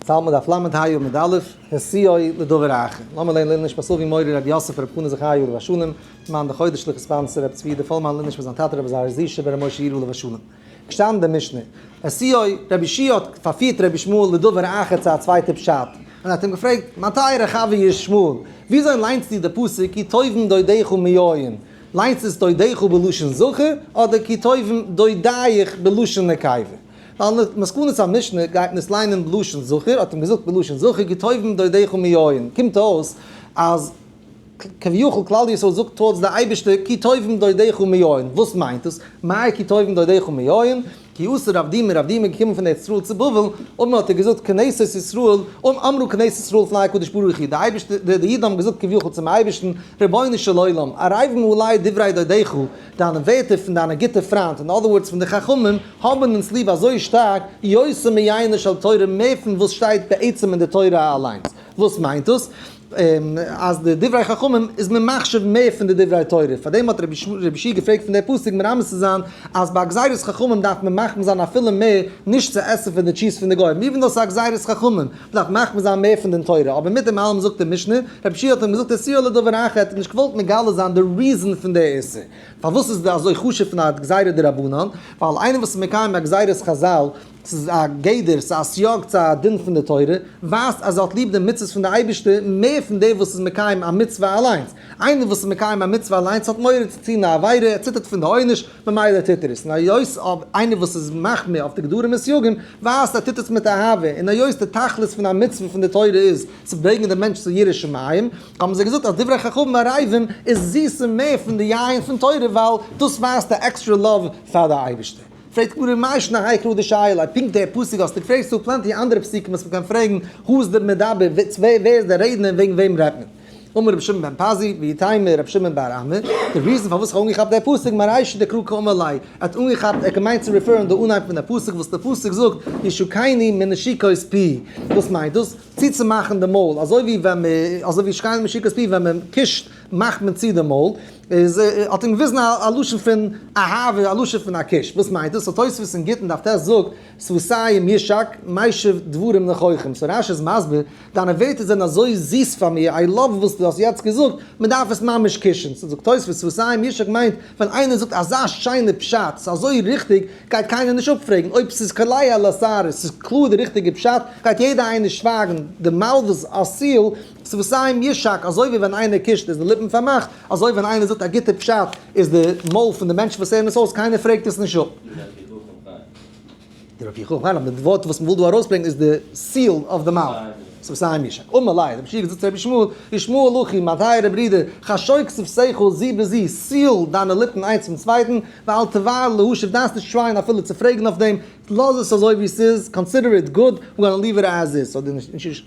תלמוד דף ל' עמוד א', הסיעו לדבר אחר. לאמיר לערנען לעילוי נשמת אבי מורי רבי יוסף רבי חנא זכרי' עליו השלום, מאן די חודש שליח sponsor רבי צבי יהודה פולמאן לעילוי נשמת זיין טאטע רבי זרח זישע בן רבי משה ירא עליו השלום. געשטאנען די משנה, הסיעו רבי יהושע האט פארפירט רבי ישמעאל לדבר אחר צו א צווייטע פשט, און האט אים געפרעגט, מיין טייערע חבר ישמעאל, וויאזוי ליינסטו די פסוק כי טובים דודיך מיין? ליינסט עס דודיך בלשון זכר אדער כי טובים דודייך בלשון נקבה? ווייל מסקנת המשנה גייט מען עס ליינען בלשון זכר, האט אים געזאגט בלשון זכר כי טובים דודיך מיין, קומט אויס אז כביכול כלל ישראל זאגט towards די אייבערשטער כי טובים דודיך מיין, וואס מיינט דאס? מאי כי טובים דודיך מיין? כי אתא רב דימי, רב דימי איז געקומען פון ארץ ישראל צו בבל, אמר האט ער געזאגט כנסת ישראל, אמרו כנסת ישראל לפני הקדוש ברוך הוא, די אייבערשטער, די אידן האבן געזאגט כביכול צום אייבערשטן, רבונו של עולם, ערבים עלי דברי דודיך, דיינע ווערטער פון דיינע גוטע פריינט, in other words פון די חכמים, האבן אונז ליב אזוי שטארק, יותר מיינה של תורה, מער פון וואס שטייט בעצם אין די תורה אליינס. וואס מיינט דאס? אז די דברי חכמים איז מען מחשיב מער פון די דברי תורה. פארדעם האט רבי יהושע געפרעגט פון די פסוק מרמז צו זיין אז ביי גזירת חכמים דארף מען מחמיר זיין אפילו מער נישט צו עסן פון די cheese פון די גוים, even though ס'איז א גזירת חכמים, מ'דארף מחמיר זיין מער פון דין תורה. אבער מיט דעם אלעם זאגט די משנה, רבי יהושע האט אים געזאגט הסיעו לדבר אחר, ער האט נישט געוואלט מגלה זיין די reason פון די איסור. פארוואס איז די אזוי חשוב פון א גזירה דרבנן? ווייל איינער וואס איז מקיים א גזירת חזל, ס'איז א גדר, ס'איז א סייג צו א דין פון די תורה, ווייזט אז ער האט ליב די מצוות פון די אייבערשטער מער פון דער וואס איז מקיים א מצוה אליינס. איינער וואס איז מקיים א מצוה אליינס האט מורא צו טון א עבירה, ער ציטערט פון די עונש, ממילא טוט ער עס. און היות איינער וואס איז מחמיר אויף די גדרים און סייגים, ווייזט ער טוט עס מיט אהבה, און היות די תכלית פון א מצוה פון די תורה איז צו ברענגען דעם מענטש צו יראת שמים, האבן זיי געזאגט אז דברי חכמים ערבים איז זיסער מער פון די יין פון תורה ווייל דאס ווייזט א עקסטרע love פאר די אייבערשטער. פרעגט גמרא מאי שנא האי קרא דשאיל ליה, פונקט דער פסוק האסטו געפרעגט, ס'דא plenty אנדערע פסוקים וואס מ'קען פרעגן, who איז דער מדבר, ווער איז דער רעדנער און וועגן וועם רעדט מען? אמר רבי שמעון בן פזי, ואיתימא רבי שמעון בר אמי, די reason פארוואס איך האב אנגעכאפט דער פסוק, מרישא דקרא קאמר ליה, ער האט אנגעכאפט, ער האט געמיינט צו refer ען די אנהייב פון דער פסוק וואס דער פסוק זאגט, ישקני מנשיקות פי, וואס מיינט דאס? צוצומאכן די מויל, אזוי ווי ווען מען, אזוי ווי ישקני מנשיקות פי, ווען מען קישט מאכט מען צו די מויל, איז האט אים געוויזן א לשון פון אהבה, א לשון פון א קיש, וואס מיינט דאס? סאו תוספות אין גיטין דף ט' זאגט, שפתיים ישק, משיב דברים נכוחים, so רש"י איז מסביר, דיינע ווערטער זענען אזוי זיס פאר מיר, I love וואס דו האסט יעצט געזאגט, מען דארף עס ממש קישן. so זאגט תוספות, שפתיים ישק מיינט, ווען איינער זאגט אזא שיינע פשט, ס'איז אזוי ריכטיג, גייט קיינער נישט אפפרעגן, אויב ס'איז קולע אל השערה, ס'איז קלאר די ריכטיגע פשט, גייט יעדער איינער שווייגן, די mouth is a seal, שפתיים ישק, אזוי ווי ווען איינער קישט איז די ליפן פארמאכט, אזוי ווען איינער זאגט א גוטע פשט איז די מויל פון די מענטש וואס הערן עס אויס, קיינער פרעגט עס נישט אפ. די רבי יחכם חיים, אבער די ווארט וואס מ'וויל דא ארויסברענגען איז די seal אויף די mouth, שפתיים ישק. אמר ליה, רבי יהושע געזאגט צו רבי ישמעאל, ישמעאל אחי, מיין טייערע ברודער, חשוק שפתיך זו בזו, seal דיינע ליפן איינס צום צווייטן, ואל תבער להשיב, דארפסט נישט try ען אפילו צו פרעגן אויף דעם, לאז עס אזוי ווי ס'איז, consider it good, we're gonna leave it as is. so די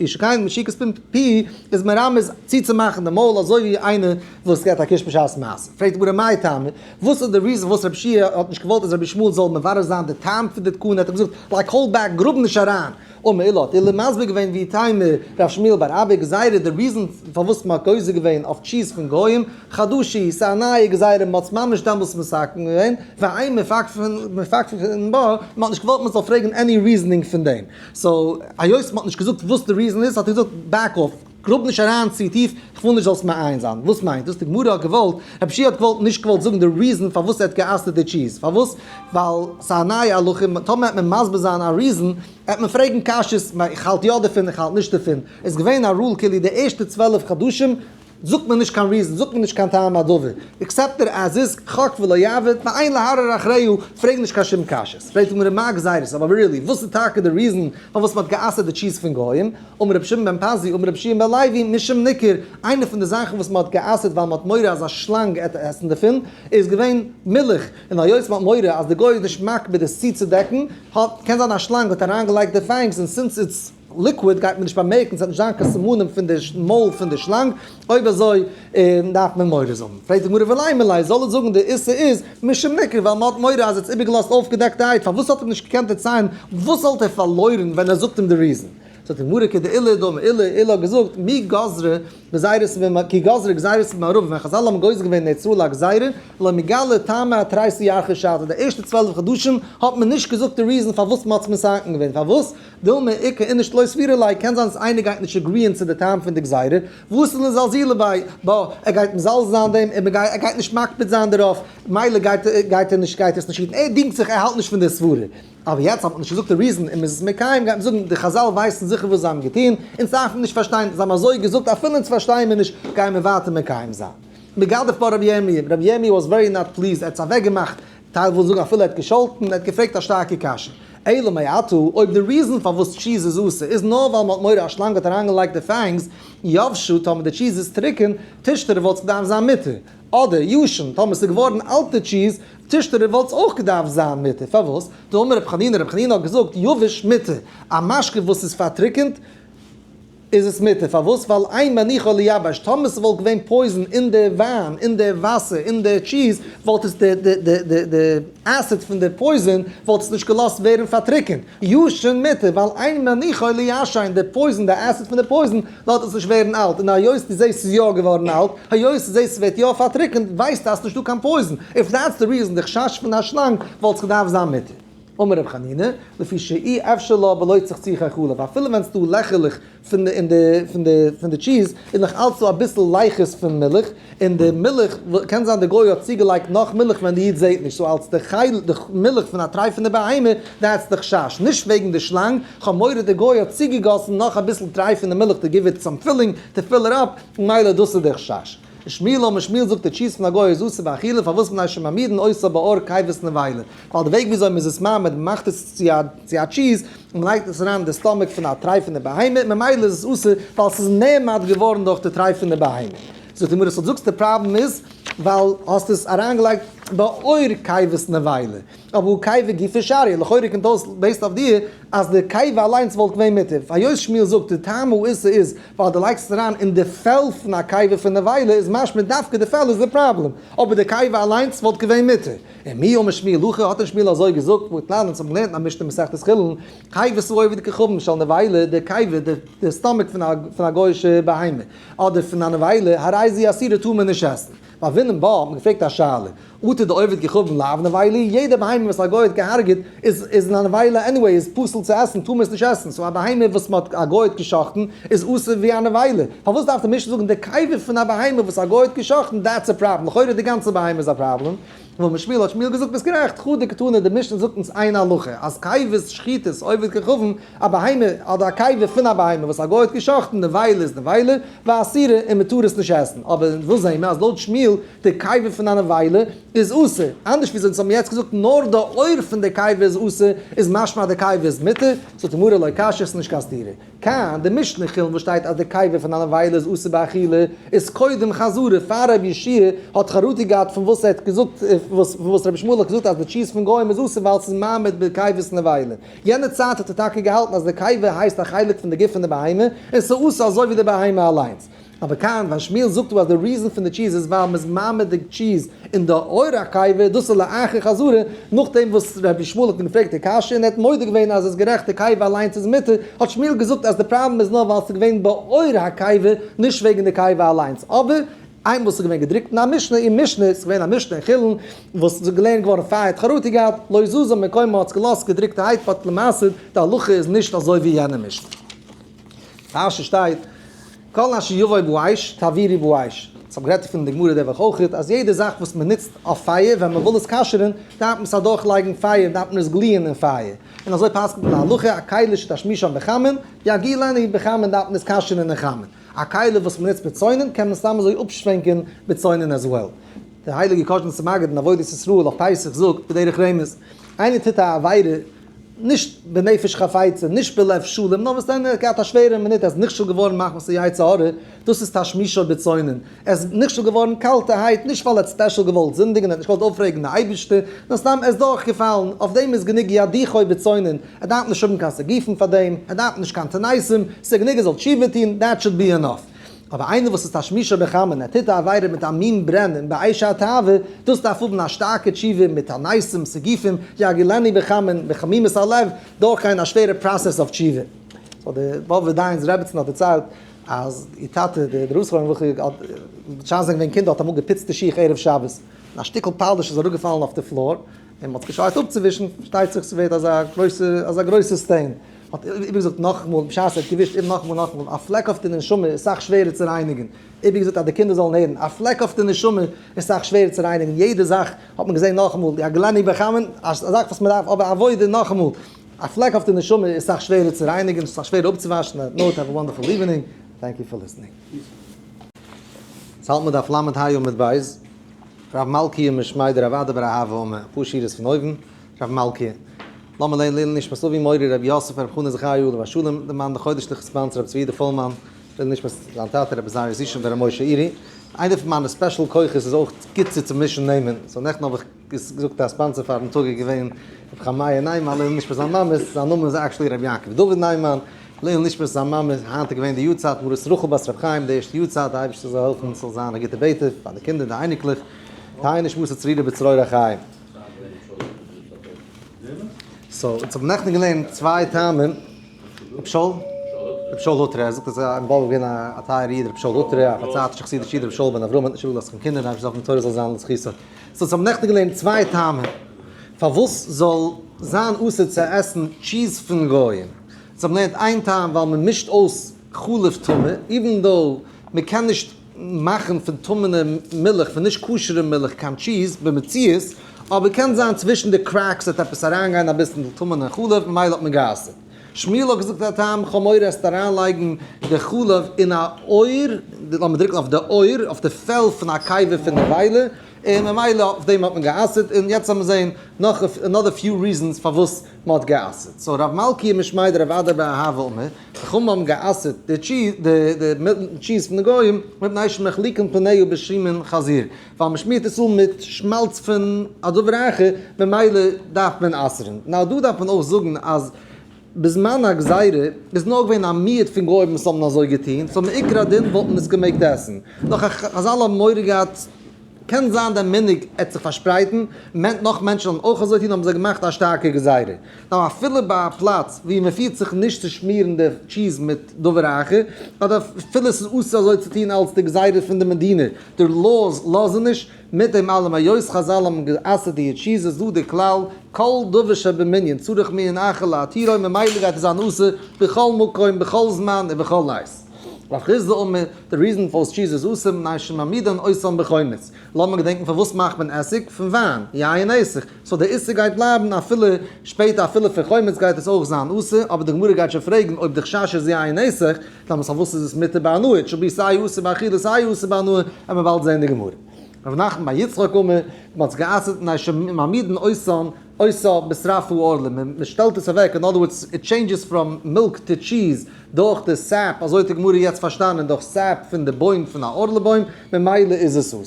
ישקני מנשיקות פי איז מרמז צוצומאכן די מויל אזוי ווי איינער וואס געבט א קיש בשעת מעשה. פרעגט די גמרא מאי טעמא, וואס איז די reason פארוואס רבי יהושע האט נישט געוואלט אז רבי ישמעאל זאל מברר זיין די טעם פון די תקנה, האט ער געזאגט like hold back גראב נישט אריין, אמר עולא האט עולא מסביר געווען ואיתימא רב שמואל בר אבא גזירה די reason פארוואס מען האט גוזר געווען אויף cheese פון גוים חדשה היא ס'איז א נייע גזירה מען האט עס ממש דעמאלטס מתקן געווען ואין מפקפקין בה מען האט נישט געוואלט מען זאל פרעגן any reasoning פון דעם so היות מען האט נישט געזאגט וואס די reason איז האט ער געזאגט back off. גראב נישט אריין צו טיף, כ'וויל נישט זאלסט מעיין זיין. וואס מיינט דאס? די גמרא האט געוואלט, רבי יהושע האט געוואלט נישט געוואלט זאגן די reason פארוואס ער האט גע'אסר'ט די cheese. פארוואס? ווייל ס'איז א נייע הלכה, טאמער וועט מען מסביר זיין א reason, וועט מען פרעגן קשיות, איך האלט יא דערפון, איך האלט נישט דערפון. איז געווען א rule כאילו די ערשטע 12 חדשים זאגט מען נישט קיין reason, זאגט מען נישט קיין טעם הדבר, accept it as is, חק ולא יעביד, ואין להרהר אחריה, פרעג נישט קיין שום קשיות. פרעגט די גמרא מאי גזירות, אבער really, וואס איז טאקע די reason פארוואס מ'האט גע'אסר'ט די cheese פון גוים? אמר רבי שמעון בן פזי, אמר רבי יהושע בן לוי, משום ניקור, איינע פון די זאכן וואס מ'האט גע'אסר'ט ווייל מ'האט מורא אז א שלאנג עט עסן דערפון, איז געווען מילך, און היות מ'האט מורא אז די גוי איז נישט מקפיד עס צוצודעקן, האט, קען זיין א שלאנג האט אריינגעלייגט די fangs און since it's liquid גייט מען נישט באמערקן, ס'וועט נישט זיין קיין סימנים פון די מויל פון די שלאנג, אויב אזוי דארף מען מורא זאגן. פרעגט די גמרא ולימא ליה, זאל ער זאגן די איסור איז משום ניקור ווייל מ'האט מורא אז ער האט עס איבערגעלאזט אויפגעדעקטערהייט, פארוואס האט ער נישט געקענט דערציילן וואס וואלט ער פארלוירן ווען ער זאגט אים די reason? זאגט די גמרא כדעולא דאמר עולא, עולא האט געזאגט מי גזרה גזירות ווען כי גזרה גזירות במערבא ווען חזל האבן גוזר געווען אין ארץ ישראל א גזירה לא מגלה טעמא אתרייסא ירחי שעתא די ערשטע 12 חדשים האט מען נישט געזאגט די reason פארוואס מען האט עס מתקן געווען פארוואס דילמא איכא איניש דלא סבירא ליה קען זיין אז איינער גייט נישט agree ען צו די טעם פון די גזירה וואס איז לזלזולי ביה בה ער גייט מזלזל זיין דעם און ער גייט נישט מקפיד זיין דערויף מילא גייט גייט ער נישט גייט ער עס נישט היטן ער דינגט זיך ער האלט נישט פון די סברה. אבער יעצט האט מען נישט געזאגט די reason און מ'איז עס מקיים גייט מען זאגן די חזל ווייסן זיכער וואס זיי האבן געטון, אונז דארפן נישט פארשטיין, זיי האבן אזוי געזאגט אפילו אונז פארשטייען מיר נישט גייען מיר ווייטער מקיים זיין. מגדף בה רבי ירמי', רבי ירמי' was very not pleased, ער האט עס אוועקגעמאכט, טייל ווילן זאגן אפילו ער האט געשאלטן, ער האט געפרעגט א שטארקע קשיא, אלא מעתה, אויב די reason פארוואס cheese איז אסור איז נאר ווייל מ'האט מורא א שלאנג האט אריינגעלייגט די fangs, יבשה, טאמער די cheese איז טרוקן, תשתרי וואלט עס געדארפט זיין מותר. אדער ישן, טאמער ס'איז געווארן אלטע cheese, תשתרי וואלט עס אויך געדארפט זיין מותר, פארוואס? דאמר רבי חנינא, רבי חנינא האט געזאגט, יבש מותר, א משקה וואס איז פארטריקענט איז עס מותר, פארוואס? ווייל אין מניחו ליבש, טאמער ס'וואלט געווען poison אין די וויין, אין די וואסער, אין די cheese, וואלט עס די די די די די acid פון די poison וואלט עס נישט געלאזט ווערן פארטריקענט. ישן מותר, ווייל אין מניחו לישן, די poison, די acid פון די poison, לאזט עס נישט ווערן אלט, און היות דו זעסט ס'איז יא געווארן אלט, היות דו זעסט ס'ווערט יא פארטריקענט, ווייסטו אז ס'נישטא קיין poison, if that's the reason, די חשש פון א שלאנג, וואלט עס געדארפט זיין מותר. אמר ר' חנינא, לפי שאי אפשר לה בלא צחצוחי חלב, אפילו ווען ס'דא לעכערלעך פון די אין די פון די פון די cheese איז נאך אלץ דא אביסל לייכעס פון מילך, און די מילך קען זיין די גוי האט צוגעלייגט נאך מילך ווען די איד זעהט נישט, so אלץ די חלב די מילך פון א טרייפענע בהמה that's די חשש, נישט וועגן די שלאנג, כ'האב מורא די גוי האט צוגעגאסן נאך אביסל טרייפענע מילך to give it some filling to fill it up, ממילא דאס איז די חשש. שמואל אמר שמואל זאגט די cheese פון א גוי איז אסור באכילה פארוואס מפני שמעמידין אותה בעור קיבת נבילה ווייל די וועג וויאזוי מ'איז עס מעמיד מ'מאכט עס צו א צו א cheese און מ'לייגט עס אריין אין די stomach פון א טרייפענע בהמה ממילא איז עס אסור ווייל ס'איז נעמד געווארן דורך די טרייפענע בהמה. זאגט די גמרא so זאגסט די פראבלעם איז ווייל האסט עס אריינגעלייגט בעור קיבת נבילה. אבער קיבה גופא שריא, לכאורה קומט אויס based אויף דיר אז די קיבה אליינס וואלט געווען מותר, היות שמואל זאגט די טעם האיסור איז ווייל דו לייגסט עס אריין אין די פעל פון א קיבה פון נבילה איז משמע דווקא די פעל איז די פראבלעם, אבער די קיבה אליינס וואלט געווען מותר. און מי אמר שמואל הכי האט דען שמואל אזוי געזאגט והתנן אונז האבן געלערנט אין א משנה מסכת חולין קיבת העובד כוכבים של נבילה די קיבה די stomach פון א גוי'אישע בהמה אדער פון א נבילה הרי זו אסורה טאר מען נישט עסן. בעינן בה האט מען געפרעגט א שאלה, אטו דעובד כוכבים לאו נבילה, יעדע בהמה וואס א גוי האט געהארגעט איז איז א נבילה anyway איז פסול צו עסן טאר מען עס נישט עסן, so א בהמה וואס מען האט א גוי האט געשחטן איז אסור ווי א נבילה, פארוואס דארף די משנה זאגן די קיבה פון א בהמה וואס א גוי האט געשחטן that's a problem, לכאורה די גאנצע בהמה איז א פראבלעם, ואמר שמואל האט שמואל געזאגט ביסט גערעכט, חדא קתני די משנה זאגט אונז איין הלכה אז קיבת שחיטת עובד כוכבים א בהמה אדער א קיבה פון א בהמה וואס א גוי האט געשחטן, נבילה איז נבילה, ואסורה און מען טאר עס נישט עסן. אבער וואס זעהן מיר אז לויט שמואל די קיבה פון א נבילה איז אסור. אנדערש ווי אונז האבן יעצט געזאגט נאר די עור פון די קיבה איז אסור איז משמע אז די קיבה איז מותר, זאגט די גמרא לא קשיא ס'איז נישט קיין סתירה. כאן די משנה חולין וואס שטייט אז די קיבה פון א נבילה איז אסור באכילה איז קודם חזרה פאר רבי יהושע האט חרטה געהאט פון וואס ער האט געזאגט פון וואס רבי ישמעאל האט געזאגט אז די cheese פון גוים איז אסור ווייל ס'איז מעמיד בקיבת נבילה. יענע צייט האט ער טאקע געהאלטן אז די קיבה הייסט א חלק פון די גוף פון די בהמה, און ס'איז אסור אזוי ווי די בהמה אליינס. אבער כאן ווען שמואל זאגט דא אז די reason פון די cheese איז ווייל מ'איז מעמיד די cheese אין די עור הקיבה, דאס איז לאחר חזרה, נאכדעם וואס רבי ישמעאל האט אים געפרעגט די קשיא און ער האט מודה געווען אז ער איז גערעכט די קיבה אליינס איז מותר, האט שמואל געזאגט אז די פראבלעם איז נאר ווייל ס'איז געווען בעור הקיבה, נישט וועגן די קיבה אליינס. אבער איינמאל ס'איז געווען געדרוקט אין א משנה, אין משנה, ס'איז געווען א משנה אין חולין, וואס איז געלערנט געווארן פאר ער האט חרטה געהאט, לא זזה ממקומה האט עס געלאזט געדרוקטערהייט but למעשה די הלכה איז נישט אזוי ווי יענע משנה. רשי שטייט, כל אשר יבוא באש תעבירו באש. אונז האבן גערעדט פון די גמרא די וואך אויכעט, אז יעדע זאך וואס מען נוצט אויף פייער ווען מען וויל עס כשר'ן, דארף מען עס אדורך לייגן פייער, דארף מען עס גליען אין פייער. און אזוי פסק'נט מען די הלכה, א כלי שתשמישן בחמין, יגילנו בחמין דארף מען עס כשר'ן אין חמין. א כלי וואס מ'נוצט בצונן קען מען סתם אזוי אפשווענקען בצונן as well. דער הייליגער קאזשניצער מגיד אין עבודת ישראל אויף פסח זאגט בדרך רמז, איינער טוט א עבירה נישט בנפש חפיצה, נישט בלב שלם, נאר וואס דען ער האט געהאט א שווערע מינוט, ער איז נכשל געווארן מחמת יצר הרע, דאס איז תשמישו בצונן, ער איז נכשל געווארן קאלטערהייט, נישט ווייל ער האט special געוואלט זינדיגן, ער האט נישט געוואלט אויפרעגן די אייבערשטער, נאר סתם ער איז דורכגעפאלן, אויף דעם איז גענוג ידיחו בצונן, ער דארף נישט האבן קיין סיגופים פאר דעם, ער דארף נישט קיין תעניתים, ס'איז גענוג ער זאל תשובה טון, that should be enough. אבער איינער וואס איז תשמישו בחמין, ער טוט א עבירה מיט א מין ברען און באש התאווה, דאס דארף האבן א שטארקע תשובה מיט תעניתים, סיגופים, יגילנו בחמין, בחמימות הלב, דורכגיין א שווערע process אויף תשובה. So די באבובער דיין'ס רעבעצן האט דערציילט אז איר טאטע דער רב זכרונו לברכה האט בשעת זיי זענען געווען קינדער האט אמאל געפוצט די שיך ערב שבת און א שטיקל polish איז אראפגעפאלן אויף די floor און מ'האט זיך געשארט אפצוווישן, פארשטייט זיך ס'ווערט אזא גרויסע אזא גרויסע stain, האט איבערגעזאגט נאכאמאל בשעת ער האט געווישט איבער נאכאמאל נאכאמאל, א פלעק אויף די נשמה איז סאך שווערער צו רייניגן, איבערגעזאגט אז די קינדער זאלן הערן, א פלעק אויף די נשמה איז סאך שווערער צו רייניגן, יעדע זאך האט מען געזען נאכאמאל, יגלני בחמין, א זאך וואס מ'דארף אבער עבודה נאכאמאל, א פלעק אויף די נשמה איז סאך שווערער צו רייניגן, סאך שווערער אפצואוואשן, note, have a wonderful evening, thank you for listening. יעצט האלט מען דף ל' ה עמוד ב', רב מלכי' משמיה דרב אדא בר אהבה אמר, אפאר שורות פון אויבן, רב מלכי', לאמיר לערנען לעילוי נשמת אבי מורי רבי יוסף רבי חנא זכרי' עליו השלום, די מאן דחודש'ליכע sponsor רבי צבי יודא פולמאן, לעילוי נשמת זיין טאטע רבי עזריה זישא בן רבי משה אירי. איינע פון מיינע special כוחות איז אויך גוט צו צומישן נעמען, so נעכטן האב איך געזאגט א sponsor פארן טאג איז געווען רבי חמיה ניימאן, לעילוי נשמת זיין מאמע, זיין נאמען איז actually רבי יעקב דוד ניימאן, לעילוי נשמת זיין מאמע, היינט איז געווען די יארצייט מרת רחל בת רבי חיים, די ערשטע יארצייט, די אייבערשטער זאל העלפן ס'זאל זיין א גוטע בעטער פאר די קינדער די אייניקלעך, תהא נשמתה צרורה בצרור החיים. So, אונז האבן נעכטן געלערנט צוויי טעמים, רבי שאול, רבי שאול הוטרע, ער זאגט אז אין באבוב איז געווען א טייערע איד רבי שאול הוטרע, א פארצייטישע חסידישע איד רבי שאול בן אברהם האט נישט איבערגעלאזט קיין קינדער, די אייבערשטער זאל העלפן די תורה זאל זיין לזכותו. So אונז האבן נעכטן געלערנט צוויי טעמים פארוואס זאל זיין אסור צו עסן cheese פון גויים. אונז האבן געלערנט איין טעם ווייל מען מישט אויס חלב טמא, even though מען קען נישט מאכן פון טמא'נע מילך, פון נישט כשר'ע מילך קיין cheese במציאות, אבער קען זיין צווישן די cracks וועט עפעס אריינגיין אביסל טמא'נע חלב ממילא האט מען גע'אסר'ט. שמואל האט געזאגט א טעם, כ'האב מורא עסט אריינלייגן די חלב אין א עור, לאמיר דרוקן אויף די עור, אויף די פעל פון א קבר פון נבילה, און ממילא אויף דעם האט מען גע'אסר'ט, און יעצט לאמיר זעהן נאך another few reasons פארוואס מען האט גע'אסר'ט. So רב מלכי' משמיה דרב אדא בר אהבה אמר, חכמים האבן גע'אסר'ט די cheese די cheese פון די גוים מפני שמחליקין פניה בשומן חזיר, ווייל מען שמירט עס אן מיט שמאלץ פון א דבר אחר, ממילא דארף מען אסר'ן. Now דא דארף מען אויך זאגן אז בזמן הגזירה איז נאר געווען א מיעוט פון גוים וואס האבן אזוי געטון, so מעיקר הדין וואלט מען עס געמעגט עסן. נאך חזל האבן מורא געהאט, קען זיין דער מנהג עט זיך פארשפרייטן, מענט נאך מענטשן וועלן אויך אזוי טון האבן זיי געמאכט א שטארקע גזירה. Now אפילו ביי א פלאץ ווי מען פירט זיך נישט צו שמירן די cheese מיט דבר אחר, אדער אפילו עס איז אסור אזוי צו טון אלס די גזירה פון די מדינה, די laws לאזן נישט, מיט דעם אלעם היות חזל האבן גע'אסר'ט די cheese איז דא די כלל כל דבר שבמנין צריך מנין אחר להתירו ממילא גייט עס זיין אסור בכל מקום בכל זמן ובכל עת. רב חסדא אמר, די reason פארוואס cheese איז אסור מפני שמעמידין אותן בחומץ. לאמיר געדענקן פארוואס מאכט מען עסיג? פון וויין, יין נסך. So די איסור גייט בלייבן אפילו שפעטער אפילו פון חומץ גייט עס אויך זיין אסור, אבער די גמרא גייט שוין פרעגן אויב די חשש איז יין נסך, דאמאלס פארוואס איז עס מותר בהנאה? It should be סיי אסור באכילה סיי אסור בהנאה, וועט מען באלד זען די גמרא. רב נחמן בר יצחק אמר, מען האט עס גע'אסר'ט מפני שמעמידין אותן אותה בשרף הערלה, מען שטעלט עס אוועק, in other words it changes from milk to cheese דורך די sap, אזוי האט די גמרא יעצט פארשטאנען, דורך sap פון די בוים פון א ערלה בוים, ממילא איז עס אסור.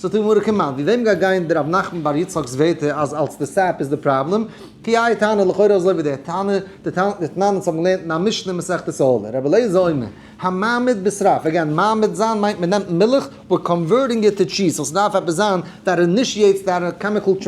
זאגט די גמרא כמאן, ווי וועם גייט גיין דער רב נחמן בר יצחק'ס ווערטער אז אלס די sap איז די פראבלעם, כי האי תנא לכאורה אזוי ווי דער תנא, די תנא אונז האבן געלערנט אין א משנה אין מסכת ערלה, רבי אליעזר אומר, המעמיד בשרף, again מעמיד זיין מיינט מען נעמט מילך, we're converting it to cheese, so ס'דארף עפעס זיין that initiates that chemical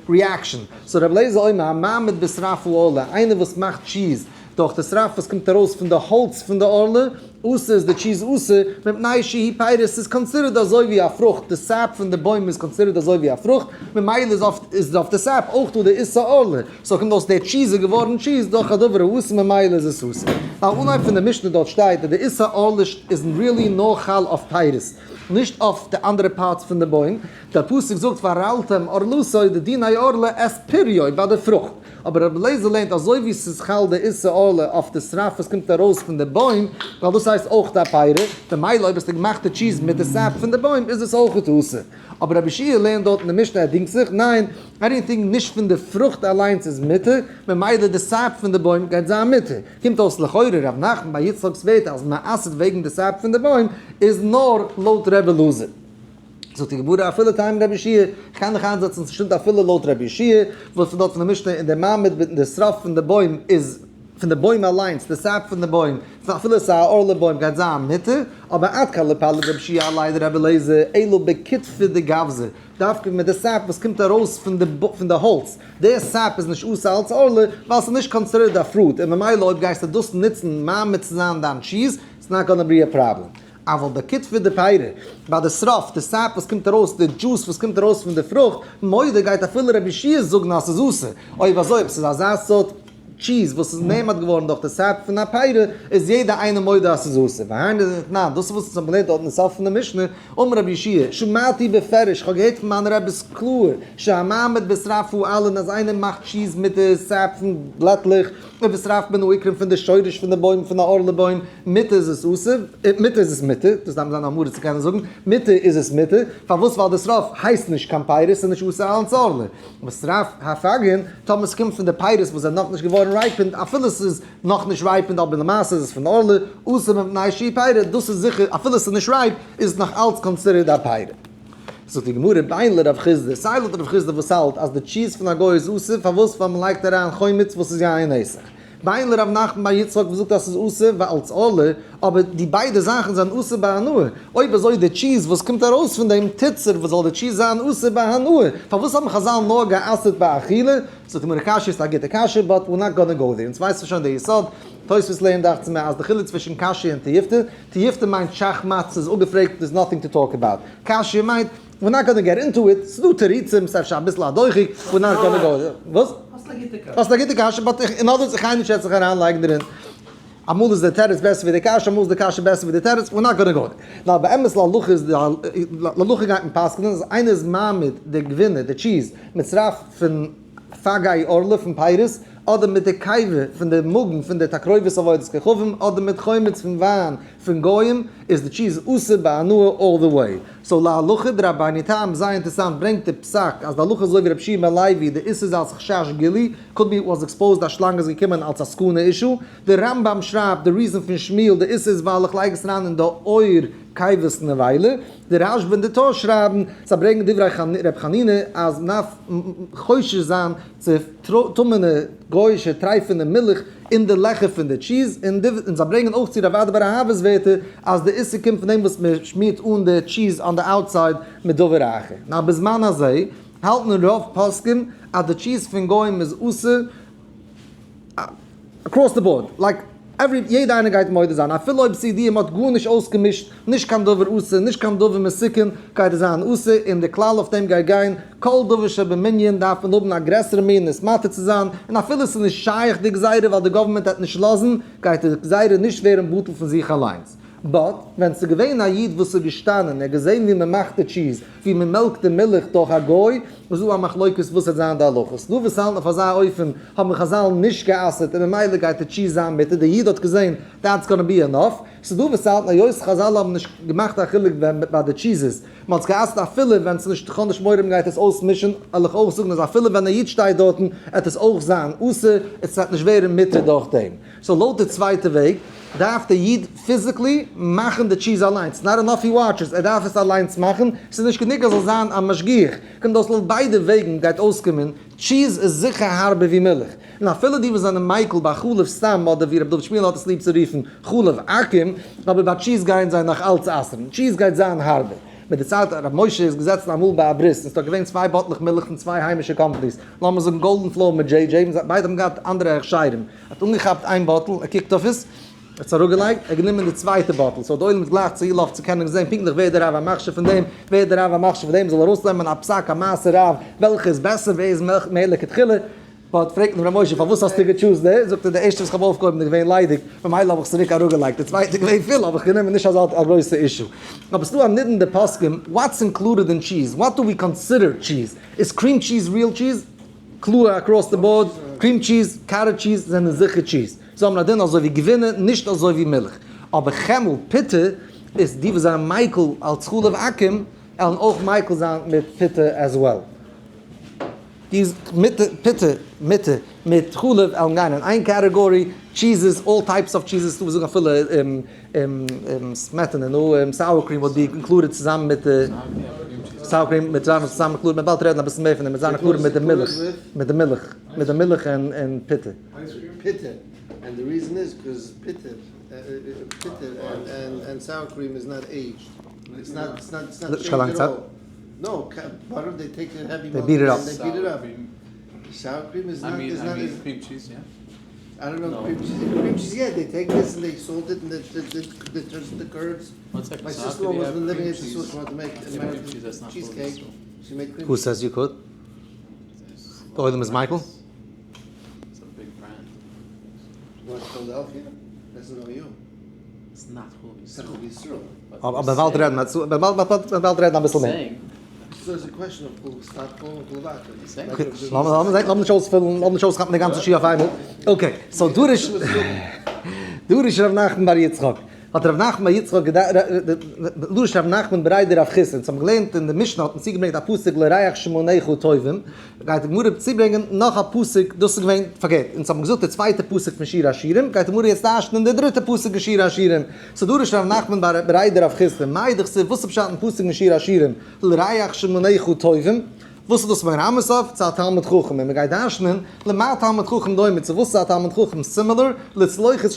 reaction, so רבי אליעזר אומר, המעמיד בשרף הערלה, איינער וואס מאכט cheese דורך די שרף וואס קומט ארויס פון די האלץ פון די ערלה, אסור איז די cheese אסור, מפני שהיא פירות איז considered אזוי ווי א פרוכט, די sap פון די בוים איז considered אזוי ווי א פרוכט, ממילא איז אויף איז אויף די sap אויך דא די איסור ערלה, so קומט אויס די cheese איז געווארן cheese דורך א דבר האסור ממילא איז עס אסור. ווייל אנהייב פון די משנה דארט שטייט אז די איסור ערלה איז really נאר חל אויף פירות, נישט אויף די אנדערע parts פון די בוים, דער פסוק זאגט וערלתם ערלתו די דיני ערלה את פריו ביי די פרוכט. אבער רבי אליעזר לערנט אזוי ווי ס'איז חל די איסור ערלה אויף די שרף וואס קומט ארויס פון די בוים, ווייל דאס הייסט אויך א פירא, במילא אויב האסטו געמאכט די cheese מיט די sap פון די בוים איז עס אויך אסור. אבער רבי יהושע לערנט דארט אין די משנה ער דינגט זיך, ניין, anything נישט פון די פרוכט אליינס איז מותר, ממילא די sap פון די בוים גייט זיין מותר. קומט אויס לכאורה ר' נחמן בר יצחק'ס ווערטער אז מ'אסר'ט וועגן די sap פון די בוים איז נאר לויט רבי אלעזר. זאגט די גמרא אפילו תימא רבי יהושע, איך קען דיך איינזעצן ס'שטימט אפילו לויט רבי יהושע, וואס פון דארט פון די משנה אין די מעמיד מיטן די שרף פון די בוים איז פון די בוים אליינס, די sap פון די בוים, אפילו עס איז א ערלה בוים גייט זיין מותר, אבער עד כאן לא פליג רבי יהושע עליה דרבי אליעזר, אלא בקיטפא דגווזא, דווקא מיט די sap וואס קומט ארויס פון די פון די האלץ, די sap איז נישט אסור אלץ ערלה, ווייל ס'איז נישט considered א fruit, און ממילא אויב גייסטו דאס נוצן מעמיד צו זיין דיין cheese, it's not gonna be a problem. אבל בקיטפא דפירא, ביי די שרף, די sap וואס קומט ארויס, די דזשוס וואס קומט ארויס פון די פרוכט, מודה גייט אפילו רבי יהושע זאגן אז ס'איז אסור. אויב אזוי, אויב ס'איז אזא סארט cheese וואס איז נעמד געווארן דורך די sap פון א פירא, איז יעדער איינער מודה אז ס'איז אסור. והיינו דתנן, דאס איז וואס אונז האבן געלערנט דארט אין סוף פון די משנה, אמר רבי יהושע, שמעתי בפירוש, כ'האב געהערט פון מיינע רבי'ס קלאר, שהמעמיד בשרף העלין, אז איינער מאכט cheese מיט די sap פון בלעטלעך, ובשרף מן העיקרים פון די שורש פון די בוים פון א ערלה בוים, מותר איז עס אסור, מותר איז עס מותר, דאס דארף מען זיין א עם הארץ צו קענען זאגן, מותר איז עס מותר, פארוואס ווייל די שרף הייסט נישט קיין פירות ס'איז נישט אסור אלץ ערלה, ושרף הפגין, טאמער ס'קומט פון די פירות וואס זענען נאכנישט געווארן ripened, אפילו ס'איז נאכנישט ripened אבער למעשה איז עס פון ערלה, אסור מפני שהוא פירא, דאס איז זיכער אפילו ס'איז נישט ripe איז עס נאך אלץ considered א פירא. זאגט די גמרא, בין לרב חסדא, סיי לויט רב חסדא וואס האלט אז די cheese פון א גוי איז אסור, פארוואס? ווייל מ'לייגט אריין חומץ וואס איז יין נסך. בין לרב נחמן בר יצחק וואס זאגט אז ס'איז אסור ווייל אלץ ערלה, אבער די ביידע זאכן זענען אסור בהנאה, אויב אזוי די cheese וואס קומט ארויס פון דעם תוצר וואס זאל די cheese זיין אסור בהנאה, פארוואס האבן חזל נאר גע'אסר'ט באכילה? זאגט די גמרא קשיא איז א גוטע קשיא but we're not gonna go there, אונז ווייסן שוין די יסוד, תוספות לערנט דאכט זיך מיר אז די חילוק צווישן קשיא און תיובתא, תיובתא מיינט שאך מאט ס'איז אפגעפרעגט there's nothing to talk about, קשיא מיינט we're not gonna get into it, ס'דא תירוצים, ס'איז אפשר אביסל א דוחק, we're not gonna go there. וואס? האסט א גוטע קשיא. האסט א גוטע קשיא, but אין other words איך גיי נישט יעצט זיך אריינלייגן דערין. אמאל איז די תירוץ בעסער ווי די קשיא, אמאל איז די קשיא בעסער ווי די תירוץ, we're not gonna go there. נאר באמת להלכה איז די להלכה גייט מען פסק'נען אז איינער איז מעמיד די גבינה, די cheese, מיט שרף פון פגי ערלה פון פירות, אדער מיט די קיבה פון די מאגן פון די תקרובת עבודת כוכבים, אדער מיט חומץ פון וויין פון גוים, איז די cheese אסור בהנאה all the way. so להלכה דרבינו תם, זייער אינטערסאנט ברענגט די פסק אז די הלכה איז אזוי ווי רבי יהושע בן לוי, די איסור איז אלס חשש גילוי, could be was exposed א שלאנג איז געקומען אלס א סכנה issue, די רמב"ם שרייבט די reason פון שמואל די איסור איז ווייל איך לייג עס אריין אין די עור קיבת נבילה, די רשב"א און די טור שרייבן, זיי ברענגען דברי ר' חנינא אז מ'דארף חושש זיין צו טמא'נע גוי'אישע טרייפענע מילך אין די לעכער פון די cheese, און זיי ברענגען אויך צו רב אדא בר אהבה'ס ווערטער אז די איסור קומט פון דעם וואס מ'שמירט אן די cheese on the outside מיט דבר אחר. נאר בזמן הזה האלטן רוב פוסקים אז די cheese פון גוים איז אסור across the board, like every יעדע איינער גייט מודה זיין אפילו אויב ס'איז די מ'האט גארנישט אויסגעמישט, נישט קיין דבר אסור, נישט קיין דבר מסוכן, גייט עס זיין אסור, און די כלל אויף דעם גייט גיין, כל דבר שבמנין דארף מען האבן א גרעסערע מנין עס מתיר צו זיין, און אפילו עס איז נישט שייך די גזירה ווייל די government וועט נישט לאזן, גייט די גזירה נישט ווערן בטל פון זיך אליינס. but, ווען ס'איז געווען א איד וואס איז געשטאנען און ער האט געזען ווי מ'מאכט די cheese, ווי מ'מעלקט די מילך דורך א גוי, איז דא א מחלוקת וואס וועט זיין די הלכות. ס'דא וואס האלטן אויף אזא אופן האבן חזל נישט גע'אסר'ט און ממילא גייט די cheese זיין מותר, די איד האט געזען that's gonna be enough. ס'איז דא וואס האלטן היות חזל האבן נישט געמאכט א חילוק ווען ביי די cheeses, מ'האט עס גע'אסר'ט אפילו ווען ס'איז נישט כ'האב נישט מורא מ'גייט עס אויסמישן, וועל איך אויך זאגן אז אפילו ווען א איד שטייט דארטן עט עס אויך זיין אסור, עס וועט נישט ווערן מותר דורך דעם. so לויט די צווייטע וועג דארף די איד physically מאכן די cheese אליינס, not enough he watches, ער דארף עס אליינס מאכן, ס'איז נישט גענוג ער זאל זיין א משגיח, קומט אויס לויט ביידע וועגן גייט אויסקומען, cheese איז זיכער הארבער ווי מילך, און אפילו די וואס זענען מיקל ביי חלב סתם אדער ווי ר' דוד שמואל האט עס ליב צו רופן חלב עכו"ם, אבער ביי cheese גייען זיי נאך אלץ אסר'ן, cheese גייט זיין הארבער. מיט די צייט ר' משה איז געזעצן אמאל ביי א ברית און ס'איז דארט געווען צוויי באטלעך מילך פון צוויי היימישע companies, לאמיר זאגן גאלדען פלאו מיט דזשעי דזשעי, ביידע האבן געהאט אנדערע הכשרים, ער האט אנגעכאפט איין bottle, ער קוקט אויף עס, ער האט עס אראפגעלייגט, ער האט גענומען די צווייטע bottle, so די עולם איז גלייך צוגעלאפט צו קענען זען פונקטליך ווער דער רב המכשיר פון דעם, ווער דער רב המכשיר פון דעם, זאל ארויסנעמען א פסק א מעשה רב, וועלכע איז בעסער, ווער איז מער לכתחילה, but פרעגט אים ר' משה פארוואס האסטו גע choose ט די, זאגט ער די ערשטע וואס איך האב אויפגעהויבן איז געווען ליידיג, ממילא האב איך עס צוריק אראפגעלייגט, די צווייטע איז געווען פול האב איך גענומען, נישט אזא א גרויסע issue. אבער ס'דא א נידון די פוסקים, what's included אין cheese, what do we consider cheese, איז cream cheese real cheese? קלאר across the board, cream cheese, cottage cheese זענען זיכער cheese. זיי האבן א דין אזוי ווי גבינה, נישט אזוי ווי מילך. אבער חמאה, פיטא, איז די וואס זענען מיקל אלס חלב עכו"ם, עלן אויך מיקל זיין מיט פיטא as well. די מיט פיטא, מיט מיט חלב עלן גיין אין איין category, cheeses, all types of cheeses, דא וואס זאגן אפילו סמעטענע, נו, sour cream וואלט be included צוזאמען מיט די sour cream מיט זיין צוזאמען included, מען באלד רעדן אביסל מער פון דעם, מיט זיין included מיט די מילך, מיט די מילך, מיט די מילך און פיטא. פיטא. And the reason is because bitter, bitter and, and, and sour cream is not aged. It's not, it's not, it's not נישט קיין changed לאנגע at צייט. all. No, butter, they take the heavy They milk beat it up. and they beat it up. Sour cream is I not, mean, is I not, mean is, cream cheese, yeah. I don't know, No. cream cheese, cream cheese, yeah, they take this and they salt it and they, they, they, they turn the curds. One second. My so how could sister-in-law you was have living cream in the cheese? source, wanted to make How could you have cream American cheese that's not full of cheesecake. Yisrael? She made cream Who cheese. says you could? The oilam is Michael? It's a big brand. What, Philadelphia? That's not you. It's not Chul It's not Chul Yisrael. אבער באלד רעדן מיר צו, באלד באלד באלד רעדן אביסל מער. Saying, So it's a question of who start calling who weiter. Saying. לאמיר לאמיר זען, לאמיר נישט אויספילן, לאמיר נישט אויסכאפן די גאנצע שיעור אויף איינמאל. Okay, so דרש דרש רב נחמן בר יצחק. האט רב נחמן בר יצחק דרש רב נחמן בריה דרב חסדא. אונז האבן געלערנט אין די משנה האט מען צוגעברענגט א פסוק לריח שמניך טובים. גייט די גמרא צוברענגען נאך א פסוק, דאס איז געווען פארקערט, אונז האבן געזאגט די צווייטע פסוק פון שיר השירים, גייט די גמרא יעצט דרש'נען די דריטע פסוק אין שיר השירים. So דרש רב נחמן בריה דרב חסדא, מאי דכתיב, וואס איז פשט אין פסוק אין שיר השירים, לריח שמניך טובים? וואס איז דאס מרמז אויף? צו א תלמיד חכם. און מען גייט דרש'נען, למה תלמיד חכם דומה, צו וואס איז א תלמיד חכם similar? לצלוחית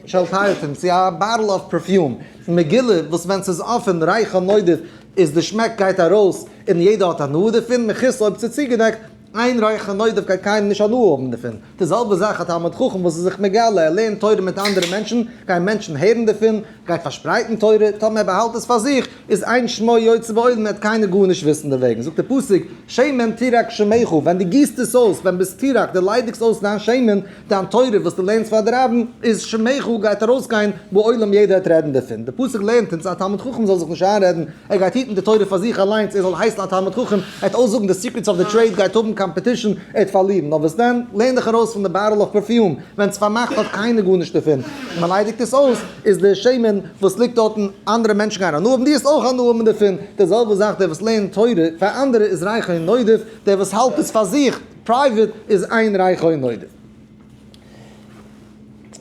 של פייטן, צו א bottle of perfume, מגולה, וואס ווען ס'איז אפען, ריחה נודף, איז די שמעק גייט ארויס, און יעדער האט הנאה דערפון, מכוסה אויב ס'איז צוגעדעקט, אין ריחה נודף גייט קיינער נישט הנאה האבן דערפון. די זעלבע זאך א תלמיד חכם וואס איז זיך מגלה, ער לערנט תורה מיט אנדערע מענטשן, גייען מענטשן הערן דערפון, גייט פארשפרייטן תורה, טאמער ער באהאלט עס פאר זיך, איז אין שמו יוצא בעולם וועט קיינער גארנישט וויסן דערוועגן. זאגט דער פסוק, שמן תירק שמך, ווען דו גיסט עס אויס, ווען ביסט תירק, דו ליידיגסט אויס דיין שמן, דיין תורה וואס דו לערנסט פאר די רבים, איז שמך גייט ארויסגיין בעולם יעדער וועט רעדן דערפון. דער פסוק לערנט אונז, א תלמיד חכם זאל זיך נישט איינרעדן, ער גייט היטן די תורה פאר זיך אליינס, ער זאל הייסן א תלמיד חכם, ער וועט אויסזאגן די secrets of the trade, גייט האבן competition, ער וועט פארלירן. נאר וואס דען, לערן דיך ארויס פון די bottle of perfume, ווען ס'איז פארמאכט האט קיינער גארנישט דערפון, מען ליידיגט עס אויס, איז די שמן וואס ליגט דארטן, אנדערע מענטשן גייען הנאה האבן, דו וועסט אויך הנאה האבן דערפון. די זעלבע זאך דער וואס לערנט תורה פאר אנדערע איז ריחו נודף, דער וואס האלט עס פאר זיך private איז אין ריחו נודף.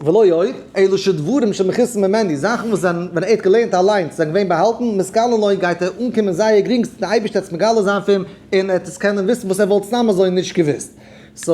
ולא עוד, אלא שדברים שמכוסין ממנו, זאכן וואס זענען ווען ער האט געלערנט אליינס זענען געווען באהאלטן, מתגלין לו גייט ער אנקומען זייער גרינג, די אייבערשטער וועט עס מגלה זיין פאר אים, און ער וועט עס קענען וויסן וואס ער וואלט סתם אזוי נישט געוואוסט. So,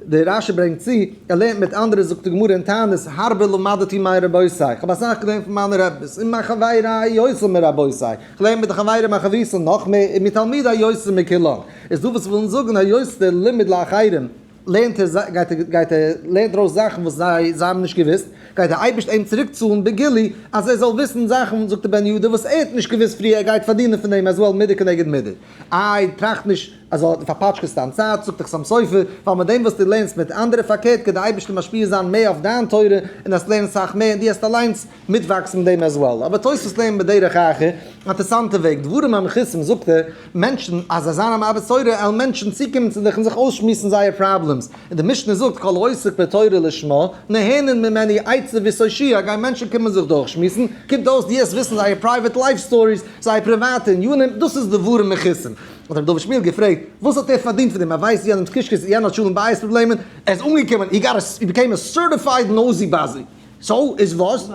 דער רשי ברענגט צו, ער לערנט מיט אנדערע, זאגט די גמרא אין תענית, הרבה למדתי מרבותי, איך האב אסאך געלערנט פון מיינע רבי'ס, ומחברי יותר מרבותי, איך לערן מיט די חברים החברותא נאך מער, ומתלמידי יותר מכולן. איז דא וואס ווילן זאגן, היות דער לימוד לאחרים, לערנט ער, גייט ער, גייט ער, לערנט ארויס זאכן וואס זיי, זיי האבן נישט געוואוסט, גייט דער אייבערשטער אים צוריקצאלן בגילוי, אז ער זאל וויסן זאכן, זאגט דער בן יהודה, וואס ער האט נישט געוואוסט פריער, ער גייט פארדינען פון דעם as well מידה כנגד מידה. איי, טראכט נישט אז ער פארפאטשקעסט דיין צייט, זאגט דער חתם סופר, ווייל מיט דעם וואס דו לערנסט מיט אנדערע פארקערט גייט דער אייבערשטער משפיע זיין מער אויף דיין תורה, און וועסט לערנען סאך מער, און דו וועסט אליינס מיטוואקסן מיט דעם as well. אבער תוספות לערנט בדרך אחר, א אינטערעסאנטע וועג, דברים המכוסים זאגט ער, מענטשן, אז זיי זיינען מרביץ תורה, עלן מענטשן צוקומען צו זיך און זיך אויסשמועסן זייער problems. און די משנה זאגט, כל העוסק בתורה לשמה, נהנין ממנו עצה ותושיה, גייען מענטשן קומען זיך דורכשמועסן, קומט אויס די עסט וויסן זייער private life stories, זייער פריוואטע ענינים, דאס איז דברים מכוסים. האט רבי דוד שמואל געפרעגט, וואס האט ער פארדינט פון דעם, ער ווייסט יענעמ'ס קישקעס, יענער האט שלום בית פראבלעמען, ער איז אנגעקומען, he got a, he became a certified nosy buzzy. So איז וואס?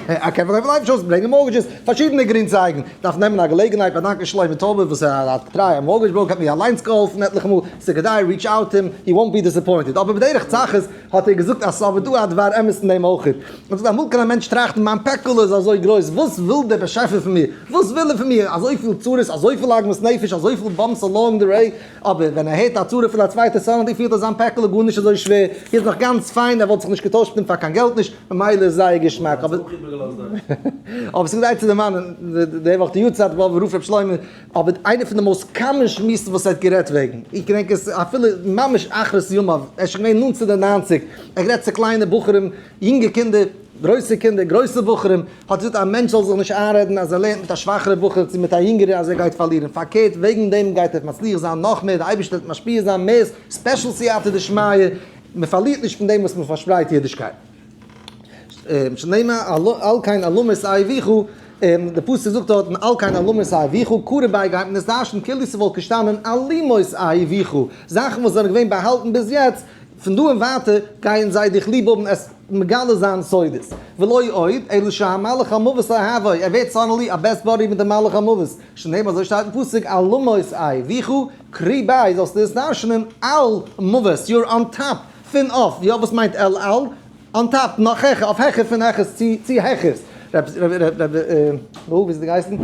ער קען פארקויפן life insurance, ברענגען mortgages, פארשידענע גרינצייגן, דארף נעמען א געלעגנהייט באדאנקען שלמה טויבער וואס ער האט געטרייע mortgage broker האט מיר אליינס געהאלפן עטליכע מאל, ס'איז כדאי reach out אים, he won't be disappointed, אבער בדרך צחות האט ער געזאגט אז ס'איז אבער דא א דבר אמת אין דעם אויך. ער זאגט אמאל קען א מענטש טראכטן מיין פעקל איז אזוי גרויס, וואס וויל דער באשעפער פון מיר, וואס וויל ער פון מיר, אזויפיל צרות, אזויפיל עגמת נפש, אזויפיל bumps along the way, אבער ווען ער הערט א צרה פון א צווייטע suddenly פילט ער זיין פעקל איז גארנישט אזוי שווער, ער איז נאך גאנץ פיין, ער וואלט זיך נישט געטוישט מיט אים פאר קיין געלט נישט, ממילא איז זייער געשמאק, אבער אבער ס'איז כדאי צו דערמאנען, די וואך די יארצייט באבובער רב ר' שלמה, אבער איינע פון די most common שמועסן וואס ער האט גערעדט וועגן, איך געדענק עס אפילו ממש אחרית ימיו, ער איז שוין געווען נאנט צו די ניינציג, ער האט גערעדט צו קליינע בחורים, יונגע קינדער, גרויסע קינדער, גרויסע בחורים, האט געזאגט א מענטש זאל זיך נישט איינרעדן אז ער לערנט מיט א שוואכערע בחור צו מיט א יונגערע אז ער גייט פארלירן, פארקערט וועגן דעם גייט ער מצליח זיין נאך מער, די אייבערשטער וועט משפיע זיין מער special סייעתא דשמיא, מען פארלירט נישט פון דעם וואס מען פארשפרייט אידישקייט. שנאמר על כן אלומות אהבוך, די פסוק זאגט דארטן על כן אלומות אהבוך, קרא ביי גייט מען עס דרש'ן כאילו ס'וואלט געשטאנען עלומות אהבוך, זאכן וואס זענען געווען באהאלטן ביז יעצט, פון דא און ווייטער גייען זיי דיך ליב האבן עס מגלה זיין סודות. ולא עוד, אלא שהמלאך המוות אוהבו, ער ווערט suddenly א best buddy מיט דעם מלאך המוות, שנאמר אזוי שטייט אין פסוק עלמות אהבוך, קרי ביי זאלסטו עס דרש'נען על מוות, you're on top פון אויף, יא וואס מיינט על על? On top, נאך העכער, אויף העכער פון העכערס, צו צו העכערס. רב רב רב רב נו, ווי איז די געהייסן?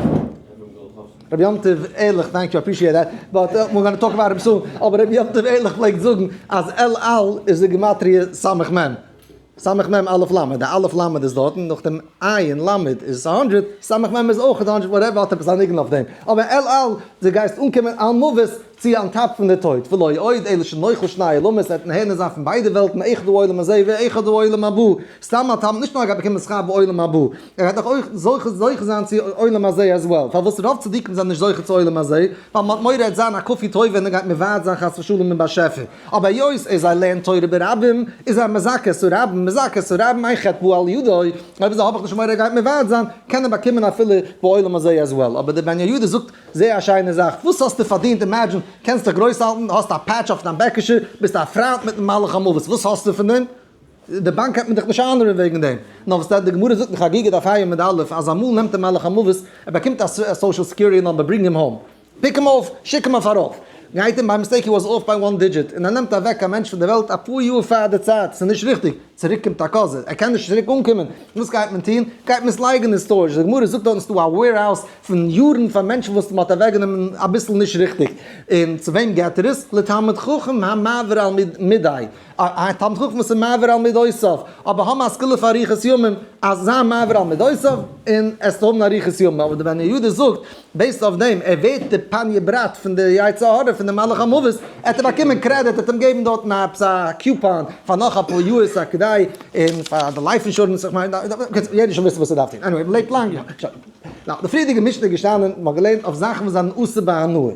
רבי יום טוב ערליך, thank you, appreciate that, but we're gonna talk about him soon, אבער רבי יום טוב ערליך פלעגט זאגן אז אל על איז די גימטריא סמך מם, סמך מם אלף למד, די אלף למד איז דארטן, נאך דעם עין למד איז הונדרעט, סמך מם איז אויך הונדרעט, whatever האט עפעס א ניגון אויף דעם, אבער אל על, דו גייסט אנקומען על מוות צו on top פון די טויט, ולא עוד אלא שנוחל שני עולמות, ער וועט נהנה זיין פון ביידע וועלטן, אחד העולם הזה ואחד העולם הבא, סתם א תם, נישט נאר ער גייט באקומען שכר בעולם הבא, ער גייט נאך אויך זוכה זוכה זיין צו עולם הזה as well, פארוואס רוב צדיקים זענען נישט זוכה צו עולם הזה, ווייל מען האט מורא ער וועט זיין א כפוי טובה און ער גייט מבעט זיין חס ושלום אין באשעפער, אבער היות ער זיי לערנט תורה ברבים, איז ער מזכה את הרבים, מזכה את הרבים אין חטא בא על ידו, אויב אזוי האב איך נישט מורא ער גייט מבעט זיין, קען ער באקומען אפילו בעולם הזה as well, אבער דער בן יהוידע זאגט זייער א שיינע זאך, וואס האסטו פארדינט, imagine, קענסט דיך גרויס האלטן, האסט א patch אויף דיין בעקישע, ביסט א פריינט מיטן מלאך המוות, וואס האסטו פון דעם? די באנק העט מען דיך נישט אייננעמען וועגן דעם. נאר וואס די גמרא זאגט אין חגיגה דף ה' עמוד א', אז אמאל נעמט דער מלאך המוות, ער באקומט א social security number, bring him home. pick אים אויף, שיק אים אויף ארויף. גייט אים by mistake he was off by one digit, און ער נעמט אוועק א מענטש פון די וועלט אפאר יאר פאר די צייט, ס'איז נישט ריכטיג, צוריק קומט א קאזע, ער קען נישט צוריק אנקומען, וואס גייט מען טון? גייט מען עס לייגן אין storage, די גמרא זאגט דארטן ס'דא א warehouse פון יארן פאר מענטשן וואס מ'האט אוועקגענומען אביסל נישט ריכטיג, און צו וועם געבט ער עס? לתלמיד חכם המעביר על מידי. א תלמיד חכם וואס איז מעביר על מידותיו, אבער האבן א סגולה פאר אריכות ימים, אז זיין מעביר על מידותיו און עס האבן אריכות ימים, אבער די בן יהוידע זאגט, based אויף דעם, ער ווערט די פאניע בראט פון די יצר הרע פון די מלאך המוות, עט ער באקומען קרעדיט, עט אים געבן דארטן א עפעס א coupon פאר נאך אפאר יאר ס'איז כדאי, און פאר די life insurance, איך מיין, יעדער שוין וויסן וואס ער דארף טון, anyway, מ'לעבט לאנג, יא. שוין. די פריערדיגע משנה איז געשטאנען, מ'האט געלערנט אויף זאכן וואס זענען אסור בהנאה.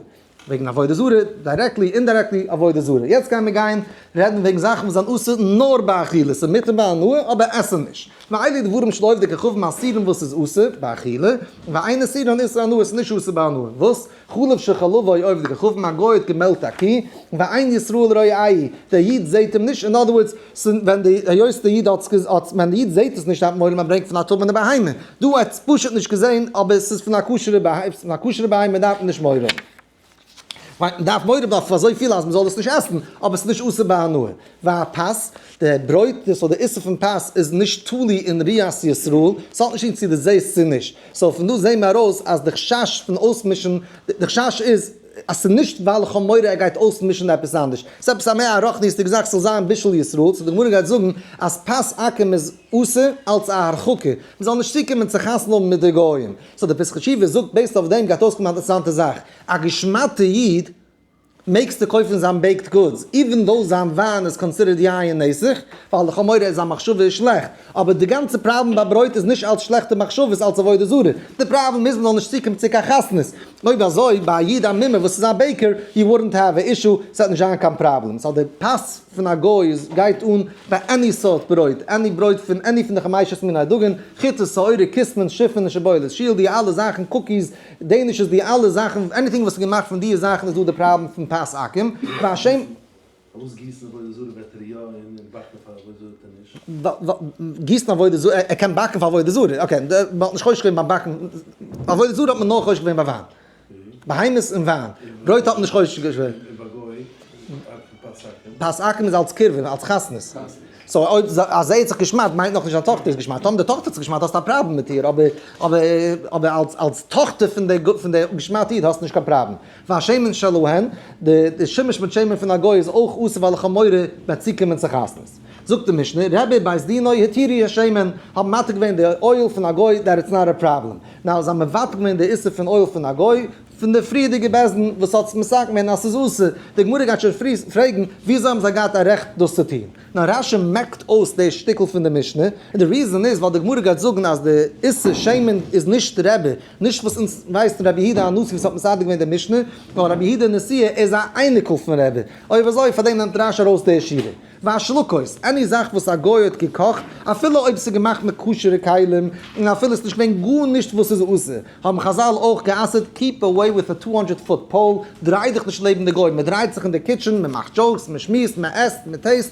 וועגן עבודה זרה, directly, indirectly, עבודה זרה. יעצט גייען מיר גיין רעדן וועגן זאכן וואס זענען אסור נאר באכילה, ס'איז מותר בהנאה אבער עסן נישט. ואלו דברים של עובדי כוכבים אסורים וואס איז אסור באכילה, ואין אסורין איסור הנאה, ס'איז נישט אסור בהנאה. וואס? חלב שחלבו עובדי כוכבים, א גוי האט געמעלקט א קי, ואין ישראל רואהו, דער איד זעהט אים נישט, in other words, ווען די, היות דער איד האט עס, ווען דער איד זעהט עס נישט דארף מען מורא מען ברענגט פון א טמא'נע בהמה. דא האט עס פשוט נישט געזען, אבער עס איז פון א כשר'ע בהמה, פון א כשר'ע בהמה דארף מען נישט מורא האבן. ווייל מען דארף מורא האבן אויף אזויפיל אז מען זאל עס נישט עסן, אבער עס איז נישט אסור בהנאה. והפת, די ברויט, דאס אדער איסור פון פת איז נישט תלוי אין ראיית ישראל, עס האט נישט צו טון צו דו זעסט צו נישט. so פון דא זעהן מיר ארויס אז די חשש פון אויסמישן, די חשש איז אז ס'איז נישט ווייל איך האב מורא ער גייט אויסמישן עפעס אנדערש, ס'איז עפעס א מער א רוחניות'דיגע זאך ס'זאל זיין בישול ישראל, so די גמרא גייט זאגן אז פת עכו"ם איז אסור אלץ א הרחקה, מ'זאל נישט צוקומען צו חתונה האבן מיט די גויים. so די פתחי תשובה זאגט based אויף דעם גייט אויסקומען א אינטערעסאנטע זאך, א געשמד'טע איד מעגסטו קויפן זיין baked goods, even though זיין וויין איז considered יין נסך, ווייל איך האב מורא אז זיין מחשבה איז שלעכט, אבער די גאנצע פראבלעם ביי ברויט איז נישט אלץ שלעכטע מחשבות אלץ עבודה זרה, די פראבלעם איז מ'זאל נישט צוקומען צו קיין חתונות, אויב אזוי ביי א איד א מומר וואס איז א baker, you wouldn't have a issue, ס'וועט נישט זיין קיין פראבלעם, so די פת פון א גוי איז גייט אן ביי any סארט ברויט, any ברויט פון any פון די חמשת מיני דגן, חיטה, שעורה, כסמין, שיפון און שיבולת שועל, די אלע זאכן, cookies, danishes, די אלע זאכן, anything וואס איז געמאכט פון די זאכן איז דא די פראבלעם פון פת עכו"ם, והשם. פארוואס גיסן עבודה זרה וועט ער יא און באקן פאר עבודה זרה וועט ער נישט? גיסן עבודה זרה, ער קען באקן פאר עבודה זרה, okay, מען האט נישט חושש געווען ביים באקן, עבודה זרה האט מען נאר חושש געווען ביי וויין, בהמות און וויין, ברויט האט מען נישט חושש געווען. און ביי גוי פת עכו"ם? פת עכו"ם איז אלס קירבה, אלס חתנות. so אויב אז ער האט זיך געשמד'ט מיינט נאכנישט זיין טאכטער איז געשמד'ט, טאמער די טאכטער האט זיך געשמד'ט האסטו א פראבלעם מיט איר, אבער אבער אבער אלס אלס טאכטער פון די פון די געשמד'טע איד האסטו נישט קיין פראבלעם. והשמן שלהן, די די שימוש מיט שמן פון א גוי איז אויך אסור ווייל לכאורה וועט צוקומען צו חתנות. זאגט די משנה, רבי ובית דינו התירו השמן, האבן מתיר געווען די oil פון א גוי that it's not a problem. now זיי האבן מבטל געווען די איסור פון oil פון א גוי, פון די פריערדיגע בית דין וואס האט מתקן געווען אז ס'איז אסור, די גמרא גייט שוין פרעגן וויאזוי האבן זיי געהאט א רעכט דאס צו טון, נאר רש"י מעקט אויס די שטיקל פון די משנה, און די reason איז ווייל די גמרא גייט זאגן אז די איסור שמן איז נישט רבי, נישט וואס אונז ווייסן רבי יהודה הנשיא וואס האט מסדר געווען די משנה, נאר רבי יהודה נשיאה איז א אייניקל פון רבי, אויב אזוי פארדעם נעמט רש"י ארויס די שורה. והשלקות, any זאך וואס א גוי האט געקאכט, אפילו אויב ס'איז געמאכט מיט כשר'ע כלים, און אפילו ס'איז נישט געווען גארנישט וואס איז אסור, האבן חז"ל אויך גע'אסר'ט keep away with a 200 foot pole, דריי דיך נישט לעבן די גוי, מ'דרייט זיך אין די kitchen, מ'מאכט jokes, מ'שמועסט, מ'עסט, מ'טעיסט,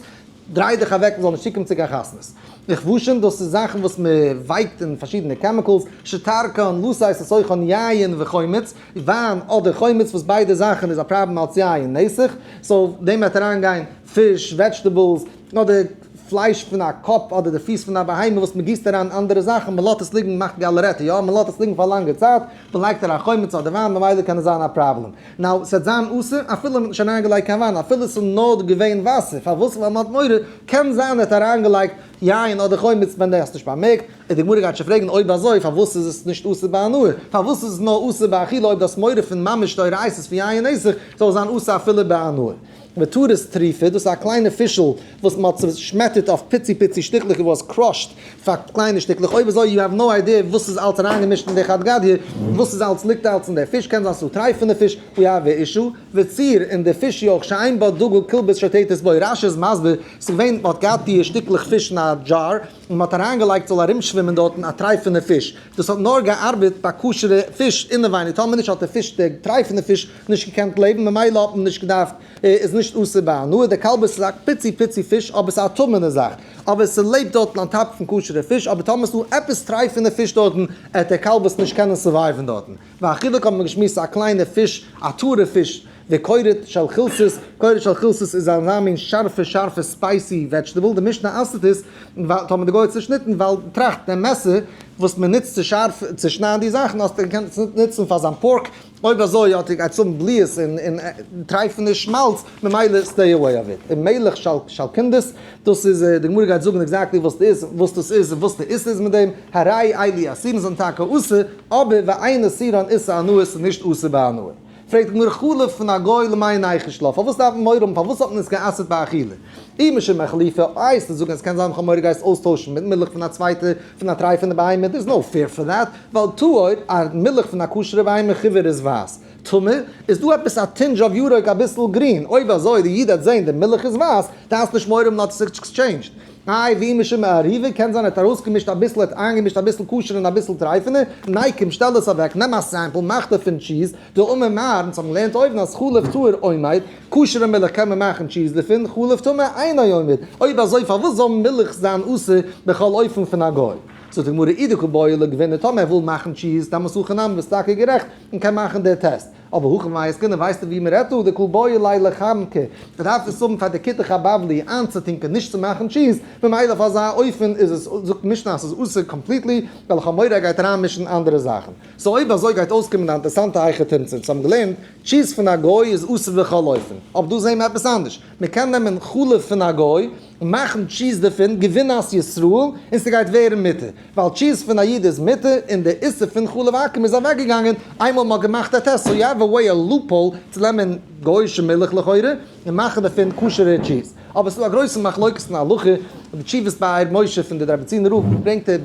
דריי דיך אוועק מ'זאל נישט צוקומען צו קיין חתונות. וכבושין, דאס איז זאכן וואס מ'ווייקט אין פארשידענע chemicals, שטרקן, לסייס, סוחן, יין וחומץ, וויין אדער חומץ וואס ביידע זאכן איז א פראבלעם אלס יין נסך, so דעם וועט אריינגיין פיש, vegetables, אדער פלייש פון א קאפ אדער די פיס פון א בהמה וואס מען גיסט אריין אנדערע זאכן, מען לאזט עס ליגן מאכט גאלערעטע, יא, מען לאזט עס ליגן פאר א לאנגע צייט, מען לייגט אריין חומץ אדער וויין ממילא קען עס זיין א פראבלעם. Now, ס'וועט זיין אסור אפילו מען האט נישט אריינגעלייגט קיין וויין, אפילו ס'איז נאר געווען וואסער, פארוואס? ווייל מען האט מורא, קען זיין ער האט אריינגעלייגט יין אדער חומץ ווען דו האסט נישט באמערקט, און די גמרא גייט שוין פרעגן אויב אזוי פארוואס איז עס נישט אסור בהנאה? פארוואס איז עס נאר אסור באכילה אויב דו האסט מורא פון ממש דאורייתא'ס פון יין נסך זאל עס זיין אסור אפילו בהנאה? וטורס טריפה, דאס איז א קליינע פישל וואס מען האט צושמעטערט אויף פיצי פיצי שטיקלעך, it was crushed פאר קליינע שטיקלעך, אויב אזוי you have no idea וואס איז אלץ אריינגעמישט אין די חד גדיא, וואס איז אלץ ליגט אלץ אין די פיש, קען זיין ס'איז דא טרייפענע פיש, we have a issue, וציר אין די פיש יויך שאין בה דגה כלבית שוטטת בו, רש"י איז מסביר, ס'איז געווען מען האט געהאט די שטיקלעך פיש אין א דזשאר, און מען האט אריינגעלייגט זאל ארומשווימען דארטן א טרייפענע פיש, דאס האט נאר געארבעט ביי כשר'ע פיש אינעווייניג, טאמער נישט האט די פיש די טרייפענע פיש נישט געקענט לעבן ממילא האט מען נישט געדארפט איז נישט אסור בהנאה, די כלבית איז א פיצי פיצי פיש אבער ס'איז א טמא'נע זאך, אבער ס'לעבט דארטן on top פון כשר'ע פיש, אבער טאמער ס'דא עפעס טרייפענע פיש דארטן עט דער כלבית נישט קענען survive ן דארטן. והחילוק האט מען געשמועסט א קליינע פיש א טהור'ע פיש וכורת של חילסית, כורת של חילסית איז אזא מין שארפע שארפע spicy vegetable, די משנה אסר'ט עס ווייל טאמער די גוי האט צושניטן ווייל טראכט די מעסער וואס מען נוצט צו שארף צו שניידן די זאכן האסטו געקענט עס נוצן פאר זיין pork, אויב אזוי האט ער גייט צו האבן בליעות און טרייפענע שמאלץ, ממילא stay away of it. און מלח של קונדס, דאס איז, די גמרא גייט זאגן exactly וואס דאס איז, וואס דאס איז און וואס די איסור איז מיט דעם, הרי אלו אסורין זענען טאקע אסור, אבער ואין אסורן איסור הנאה, ס'איז נישט אסור בהנאה. פרעגט די גמרא חלב פון א גוי למאי ניחוש לה, פארוואס דארף מען מורא האבן, פארוואס האט מען עס גע'אסר'ט באכילה? אי משום החלפה, איי עס זאגן עס קען זיין כ'האב מורא גייסט אויסטוישן מיט מילך פון א צווייטע פון א טרייפענע בהמה, there is no fear for that, ווייל טהור, א מילך פון א כשר'ע בהמה חיוור איז ווייס, טמא, איז דא עפעס א tinge of ירוק אביסל גרין, אויב אזוי די איד העט זעהן די מילך איז ווייס, דארפסט נישט מורא האבן האט עס exchanged. איי ואי משום עירובה, קען זיין ער האט ארויסגעמישט אביסל ער האט איינגעמישט אביסל כשר'ע און אביסל טרייפענע, ניקום שטעל עס אוועק נעם א sample מאך דערפון טשיז, דאמר מר, אונז האבן געלערנט אויבן אז חלב טהור עומד, כשר'ע מילך קען מען מאכן טשיז דערפון, חלב טמא אינו עומד, אויב אזוי פארוואס זאל מילך זיין אסור בכל אופן פון א גוי? זאגט די גמרא אי דקא בעי לגבינה טאמער ער וויל מאכן טשיז דאמאלס הכי נמי ביסט טאקע גערעכט און קען מאכן די טעסט, אבער הכא במאי עסקינן ווייסטו ווי מען רעדט דא דקא בעי ליה לחמקה, מען דארף עס האבן פאר די כותח הבבלי איינצוטונקען נישט צו מאכן טשיז, ממילא אויף אזא אופן איז עס זאגט משנה אז ס'איז אסור completely ווייל כ'האב מורא ער גייט אריינמישן אנדערע זאכן. So אויב אזוי גייט אויסקומען די אינטערסאנטע היכי תמצא, אונז האבן געלערנט, טשיז פון א גוי איז אסור בכל אופן, אבער דא זעהן מיר עפעס אנדערש, מען קען נעמען חלב פון א גוי און מאכן טשיז דערפון, גבינת ישראל, און ס'גייט ווערן מותר, ווייל טשיז פון א איד איז מותר, און די איסור פון חלב עכו"ם איז אוועקגעגאנגען איינמאל מ'האט געמאכט א טעסט, so you have a way a loophole צו נעמען גוי'אישע מילך לכאורה און מאכן דערפון כשר'ע טשיז. אבער ס'איז דא א גרויסע מחלוקת אין הלכה, די תשובות באר משה פון די דרעבעצינער רב ברענגט ער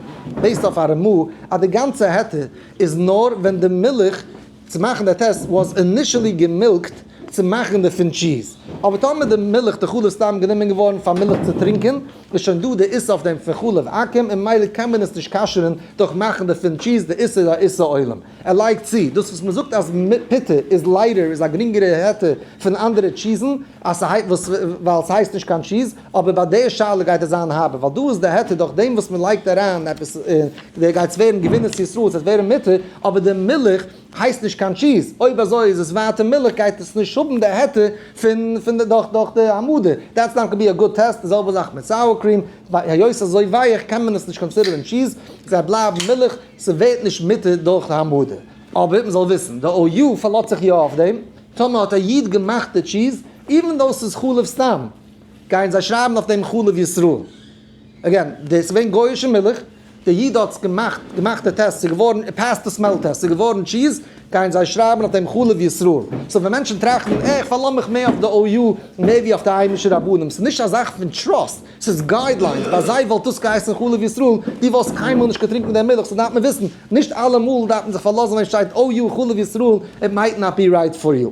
based אויף א רמ"א אז די גאנצע היתר איז נאר ווען די מילך צו מאכן די טעסט was initially געמילקט צו מאכן דערפון טשיז, אבער טאמער די מילך די חלב סתם גענומען געווארן פאר מילך צו טרינקען איז שוין דא די איסור אויף דעם פון חלב עכו"ם און ממילא קען מען עס נישט כשר'ן דורך מאכן דערפון טשיז, די איסור איז א איסור עולם. ער לייגט צו, דאס וואס מ'זאגט אז פיטא איז lighter איז א גרינגערע היתר פון אנדערע טשיזן, אז ס'הייסט וואס ווייל ס'הייסט נישט קיין טשיז, אבער ביי די שאלה גייט עס זיין הארבער, ווייל דא איז די היתר דורך דעם וואס מ'לייגט אריין עפעס די גייט עס ווערן גבינת ישראל, ס'וועט ווערן מותר, אבער די מילך הייסט נישט קיין טשיז, אויב אזוי איז עס ווייטער מילך גייט עס נישט האבן די היתר פון פון די דורך דורך די העמדה, that's not gonna be a good test, די זעלבע זאך מיט sour cream, היות ס'איז אזוי ווייעך קען מען עס נישט consider ן טשיז, זיי בלייבן מילך. ס'ווערט נישט מותר דורך די העמדה. אבער מ'זאל וויסן, די OU פארלאזט זיך יא אויף דעם, טאמער האט א איד געמאכט די טשיז, even though ס'איז חלב סתם, גייען זיי שרייבן אויף דעם חלב ישראל. Again, דאס איז געווען גוי'אישע מילך, די איד האט עס געמאכט, געמאכט די טעסט, ס'איז געווארן, it passed the smell test, ס'איז געווארן טשיז, גייען זיי שרייבן אויף דעם חלב ישראל. So ווען מענטשן טראכטן, אה, איך פארלאז מיך מער אויף די OU מער ווי אויף די היימישע רבנים, ס'איז נישט א זאך פון trust. ס'איז guidelines, ביי זיי וואלט דאס געהייסן חלב ישראל, דו וואלסט קיינמאל נישט געטרינקן דעם מילך, so דארף מען וויסן, נישט אלעמאל דארף מען זיך פארלאזן ווען שטייט OU חלב ישראל, it might not be right for you.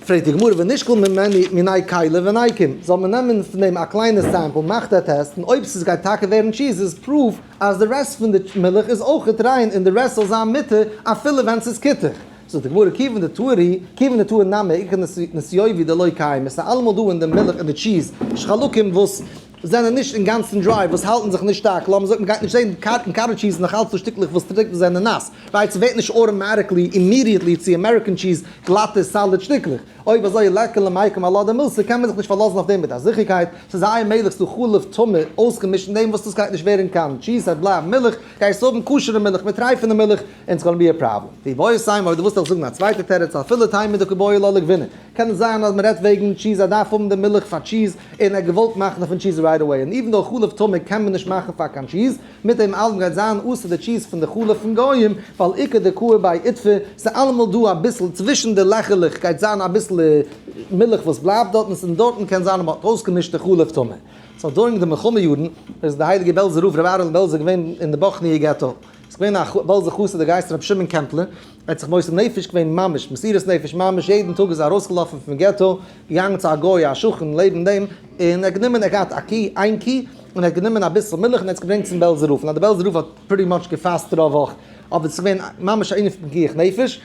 פרעגט די גמרא ונשקול ממנו מיני כלי וניקום, זאל מען נעמען פון דעם א קליינע sample, מאכט א טעסט, און אויב ס'איז גייט טאקע ווערן טשיז איז proof אז די רעסט פון די מילך איז אויכעט ריין און די רעסט זאל זיין מותר אפילו ווען ס'איז כותח. זאגט די גמרא כיוון דטהור כיוון דטהור נמי איכא נסיובי דלא קיימי, עס איז אלעמאל דא אין די מילך אין די טשיז חלקים וואס זענען נישט אינגאנצן dry, וואס האלטן זיך נישט שטארק, לאמיר זאגן מ'גייט נישט זען אין cottage cheese נאך אלץ דא שטיקלעך וואס טרוקן זענען נאס, right ס'ווערט נישט automatically immediately צו American cheese גלאטע solid שטיקלעך, אויב אזוי ליכא למייקם עלה דמילתא קען מען זיך נישט פארלאזן אויף דעם מיט א זיכערקייט, ס'איז זייער מעגליך ס'דא חלב טמא אויסגעמישט אין דעם וואס דאס גייט נישט ווערן קיין cheese ס'וועט בלייבן מילך, גייסט האבן כשר'ע מילך מיט טרייפענע מילך און ס'גאנא בי א פראבלעם. ואיבעית אימא אויב דו ווילסט אויך זאגן א צווייטע תירוץ אפילו תימא דקא בעי לה לגבינה קען עס זיין אז מ'רעדט וועגן cheese ער דארף האבן די מילך פאר cheese און ער האט געוואלט מאכן דערפון cheese right away און even though חלב טמא קען מען נישט מאכן פאר קיין cheese מיט דעם אלעם גייט זיין אסור די cheese פון די חלב פון גוים ווייל איכא דקאי ביה איטפא ס'איז אלעמאל דא אביסל צווישן די לעכעלעך גייט זיין אביסל מילך וואס בלייבט דארטן און דארטן קען זיין אז מ'האט אויסגעמישט די חלב טמא. so during די מלחמה יארן איז די הייליגע בעלזער רב רבי אהרן בעלזער געווען אין די באכניע געטא. ס'איז געווען א בעלזער חסיד דער גייסט רבי שמעון קעמפלער, ער האט זיך מוסר נפש געווען ממש, מסירת נפש ממש, יעדן טאג איז ער ארויסגעלאפן פון געטא, געגאנגען צו א גוי א שכן לעבן דעם, און ער האט גענומען, ער האט געהאט א קי, איין קי, און ער האט גענומען אביסל מילך און ער האט עס געברענגט צום בעלזער רב, און אז דער בעלזער רב האט pretty much געפאסט רוב וואך, אבער עס איז געווען ממש א ענין פון פיקוח נפש,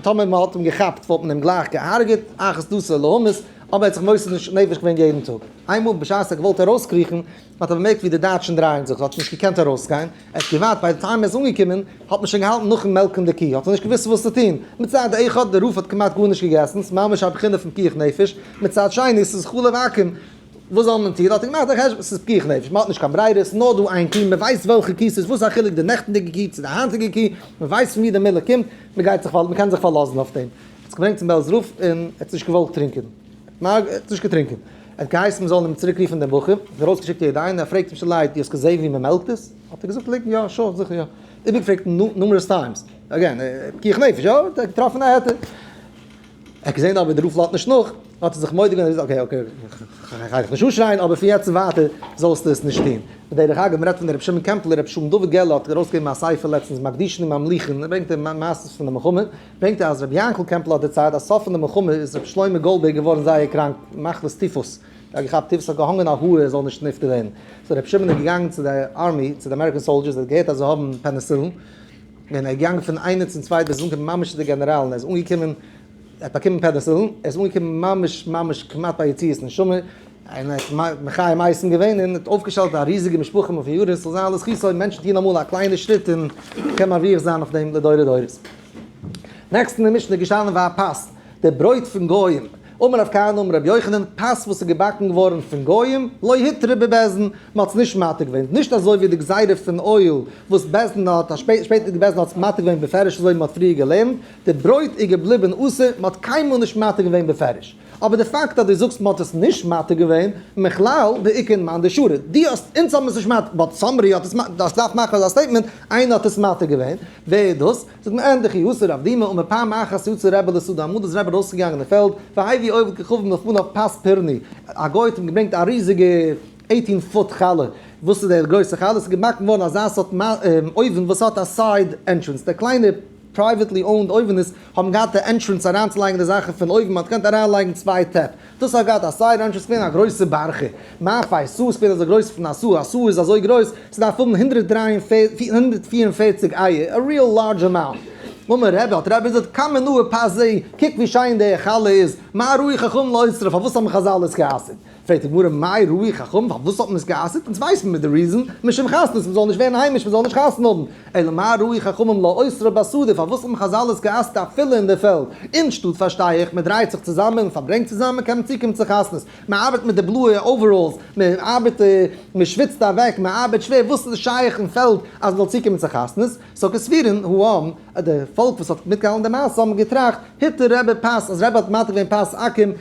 טאמער מען האט אים געכאפט וואלט מען אים גלייך געהארגעט, אחת דתו להמית, אבער ער האט זיך מוסר נפש געווען יעדן טאג. איינמאל בשעת ער האט געוואלט ארויסקריכן, האט ער באמערקט ווי די דייטשן דרייען זיך, האט ער נישט געקענט ארויסגיין, ער האט געווארט by the time ער איז אנגעקומען, האט מען שוין געהאלטן נאכן מעלקן די קי, האט ער נישט געוואוסט וואס צו טון, מצד אחד דער רב האט כמעט גארנישט געגעסן, ס'איז ממש א בחינה פון פיקוח נפש, מצד שני ס'איז חלב עכו"ם, וואס זאל מען טון, האט ער געמאכט א חשבון, ס'איז פיקוח נפש, מ'האט נישט קיין ברירה, ס'איז נאר דא איין קי, מ'ווייסט וועלכע קי ס'איז, וואס איז א חילוק די נעכטנדיגע קי צו די היינטיגע קי, מ'ווייסט פון ווי די מילך קומט, מ'גייט זיך, מ'קען זיך פארלאזן אויף דעם. האט עס געברענגט צום בעלז רב און ער האט נישט געוואלט טרינקען. ער האט נישט געטרינקען. ער האט געהייסן מ'זאל אים צוריק רופן דעם בחור, האט ארויסגעשיקט יעדע איינער, ער פרעגט אים שטילערהייט, דו האסט געזען ווי מ'מעלקט עס? האט ער געזאגט ליגן, יא, sure, זיכער יא. איבערגעפרעגט numerous times, again, פיקוח נפש, יא, האט ער געטראפן א היתר. ער האט געזען אבער דער רב לאזט נישט נאך, האט ער זיך מודה געווען, ער האט געזאגט okay okay, כ'גיי דיך נישט אנשרייען, אבער פון יעצט און ווייטער זאלסטו עס נישט טון. בדרך אגב, מ'רעדט פון רבי שמעון קעמפלער, רבי שלום דוד געלער האט ארויסגעגעבן א ספר לעצטנס מקדישין וממליכין, ער ברענגט די מעשות פון די מלחמה, ברענגט ער אז רבי יענקל קעמפלער האט דערציילט אז סוף פון די מלחמה איז רבי שלמה גאלדבערג געווארן זייער קראנק, מחלת טיפוס, ער האט געכאפט טיפוס, האט געהאנגען א האר ער זאל נישט נפטר ווערן, so רבי שמעון איז געגאנגען צו די army, צו די American soldiers, ער האט געהערט אז זיי האבן פעניסילין, און ער איז געגאנגען פון איינער צום צווייטן ביז ער איז אנגעקומען ממש צו די גענעראלן, ער איז אנגעקומען, ער האט באקומען פעניסילין, ער איז אנגעקומען ממש ממש כמעט ביי יציאת נשמה, און ער האט מחיה מתים געווען און האט אויפגעשטעלט א ריזיגע משפחה פון יארן, ס'זאל זיין לזכותו, מענטשן טוען אמאל א קליינע שריט און קען מרוויח זיין אויף דעם לדורי דורות. next אין די משנה איז געשטאנען והפת, די ברויט פון גוים, אמר רב כהנא אמר רבי יוחנן, פת וואס איז געבאקן געווארן פון גוים, לא הותרה בבית דין, מען האט עס נישט מתיר געווען, נישט אזוי ווי די גזירה פון אויל וואס בית דין האט, א שפעטערדיגע בית דין האט עס מתיר געווען בפירוש אזוי ווי מען האט פריער געלערנט, די ברויט איז געבליבן אסור, מען האט קיינמאל נישט מתיר געווען בפירוש. אבער די פאקט אז דו זאגסט מען האט עס נישט מתיר געווען, מכלל דאיכא מאן דשרי, דו האסט, אונז האבן עס נישט מתיר, but somebody האט עס, דאס דארף מאכן אזא statement, איינער האט עס מתיר געווען, ווער איז דאס? זאגט מען אין דכי אסר רב דימא אמר פעם אחת יצא רבי לשדה, אמאל איז רבי ארויסגעגאנגען אין פעלד, והביא עובד כוכבים לפניו פת פורני, א גוי האט אים געברענגט א ריזיגע eighteen foot חלה, וואס איז דער גרויסע חלה? עס איז געבאקן געווארן אזא סארט אויוון וואס האט א side entrance, דער קליינער privately owned אויווענעס האבן געהאט די entrance אריינצולייגן די זאכן פון אויבן, מען האט געקענט אריינלייגן צוויי טעפ, דאס האט געהאט א side entrance, געווען א גרויסע בארכע, מאפי' סאה איז געווען אזוי גרויס פון א סאה, א סאה איז אזוי גרויס, ס'דארף האבן 144 אייער, א real large amount. אמר רבי, האט רבי געזאגט, כמה נאה פת זו, קוק ווי שיין די חלה איז, מה ראו חכמים לאוסרה, פארוואס האבן חז"ל עס גע'אסר'ט? פרעגט די גמרא מאי ראו חכמים פארוואס האט מען עס גע'אסר'ט, אונז ווייסן מיר די reason, משום חתנות מען זאל נישט ווערן היימיש מען זאל נישט חתונה האבן, אלא מה ראו חכמים לאוסרה בשדה פארוואס האבן חז"ל עס גע'אסר'ט אפילו אין די פעלד, אין שטאט פארשטיי איך מען דרייט זיך צוזאמען און פארברענגט צוזאמען קען מען צוקומען צו חתנות, מען ארבעט מיט די בלויע overalls, מען ארבעט מען שוויצט אוועק, מען ארבעט שווער, וואס איז שייך אין פעלד אז מען זאל צוקומען צו חתנות, so קסבירין העם, די פאלק וואס האט מיטגעהאלטן די מעשה האבן געטראכט, התיר רבי פת, אז רבי האט מתיר געווען פת עכו"ם,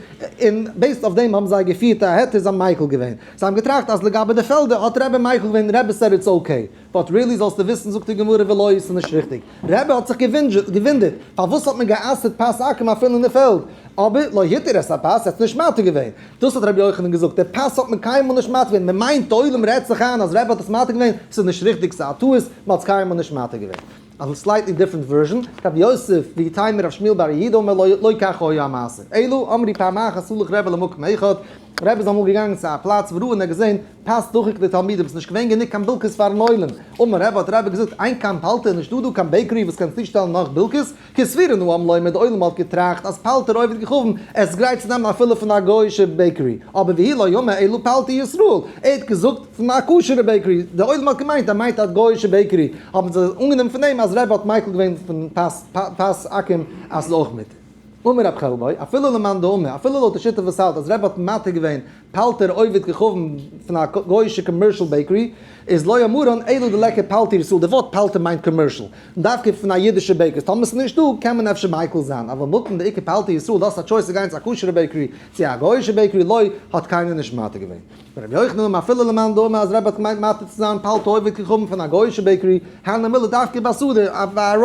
און based אויף דעם האבן זיי געפירט א היתר, זיי האבן מיקל געווען. זיי האבן געטראכט אז לגבי די פעלדער האט רבי מיקל געווען, רבי said it's okay. But really זאלסטו וויסן זאגט די גמרא ולא איז נישט ריכטיג. רבי האט זיך געוואונדערט פארוואס האט מען גע'אסר'ט פת עכו"ם אפילו אין די פעלד, אבער לא התיר את הפת, ער האט נישט מתיר געווען. דאס האט רבי יוחנן געזאגט, די פת האט מען קיינמאל נישט מתיר געווען, מען מיינט די עולם רעדט זיך איין אז רבי האט עס מתיר געווען, ס'איז נישט ריכטיג ס'איז א טעות, מען האט עס קיינמאל נישט מתיר געווען. א slightly different version, רבי יוסף ואיתימא רב שמואל בר יהודה אומר לא לא כך היה המעשה, אלא אמרו פעם אחת הלך רבי למקום אחד, רבי איז אמאל געגאנגען צו א פלאץ וראה און ער האט געזען פת דחוק לתלמידים, ס'איז נישט געווען גענוג קיין בילקעס פארן עולם, אמר רבי האט רבי געזאגט אין כאן פלטר נישטא דא קיין bakery וואס קען צושטעלן נאך בילקעס, כסבורין העם לומר די עולם האט געטראכט אז פלטר עובד כוכבים עס איז גרייט צו נעמען אפילו פון א גוי'אישע bakery, אבער והוא לא אמר אלא פלטר ישראל, ער האט געזאגט פון א כשר'ע bakery, די עולם האט געמיינט ער מיינט א גוי'אישע bakery, האבן זיי אנגענומען פון אים אז רבי האט מיקל געווען פון פת עכו"ם אז ס'איז אויך מותר. אמר רב חלבו, אפילו למאן דאמר, אפילו לויט די שיטה וואס האלט אז רבי האט מתיר געווען פלטר עובד כוכבים פון א גוי'אישע commercial bakery, איז לא אמרן אלא דליכא פלטר ישראל, די ווארט פלטר מיינט commercial, און דווקא פון א אידישע bakery, טאמער ס'איז נישט דא קען מען אפשר מיקל זיין, אבל מקום דאיכא פלטר ישראל, דו האסט א choice צו גיין צו א כשר'ע bakery צו א גוי'אישע bakery, לא האט קיינער נישט מתיר געווען. רבי יוחנן אמר אפילו למאן דאמר אז רבי האט געמיינט מתיר צו זיין פלטר עובד כוכבים פון א גוי'אישע bakery, הני מילי דווקא בשדה, ביי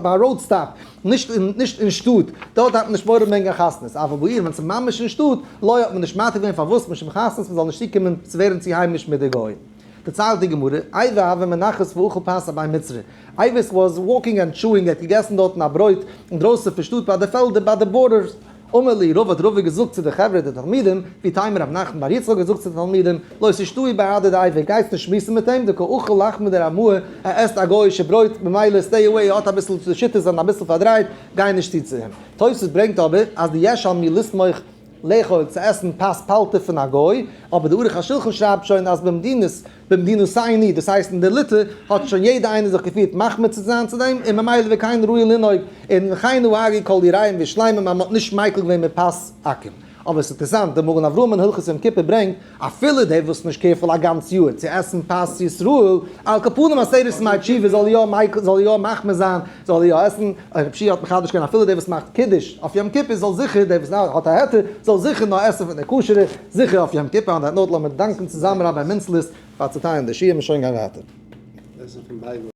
א road stop, נישט אין נישט אין שטאט, דארט האט מען נישט מורא וועגן חתנות, אבל בעיר ווען ס'איז ממש אין שטאט, לא האט מען נישט מתיר געווען פארוואס משום חתנות מ'זאל נישט צוקומען צו ווערן צו היימיש מיט די גוים. דערציילט די גמרא, אייבו הוה מנחת ואכיל פתא בי מצרי, אייבעס was walking and chewing ער האט געגעסן דארטן א ברויט אינדרויסן פון שטאט ביי די פעלדער ביי די borders, אמר להו רבא האט רבא געזאגט צו די חברה די תלמידים, ואיתימא רב נחמן בר יצחק האט געזאגט צו די תלמידים, לא תשתאי בהדיה דאייבו, גייטס נישט שמועסן מיט אים, דקא אכיל לחמא דרמאי, ער עסט א גוי'אישע ברויט, ממילא stay away, ער האט אביסל די שיטות זענען אביסל פארדרייט, גיי נישט צו צו אים. תוספות ברענגט אבער אז די יש על מי לסמוך לאכול צו עסן פת פלטר פון א גוי, אבער די ערוך השולחן שרייבט שוין אז במדינות במדינותינו, דאס הייסט אין די ליטע, האט שוין יעדע איינער זיך געפירט מחמיר צו זיין צו דעם, און ממילא וכן ראוי לנהוג, און וכן נהגו כל יראיהם וישלימים אז מען האט נישט מיקל געווען מיט פת עכו"ם. אבער עס איז אינטערעסאנט, דער מגן אברהם אין הלכות יום כיפור ברענגט, אפילו דער וואס נישט careful א גאנץ יאר צו עסן פת ישראל, על כל פנים עשרת ימי תשובה זאל יא מיקל זאל יא מחמיר זיין, זאל יא עסן, רב שיע האט מחדש געווען אפילו דער וואס מאכט קידוש אויף יום כיפור זאל זיכער, דער וואס האט א היתר, זאל זיכער נאר עסן פון די כשר'ע, זיכער אויף יום כיפור, on that note לאמיר דאנקען צוזאמען ראביי מינצלעס פאר צוטיילן די שיעור, מיר שוין גיין ווייטער. עסן פון בייגל.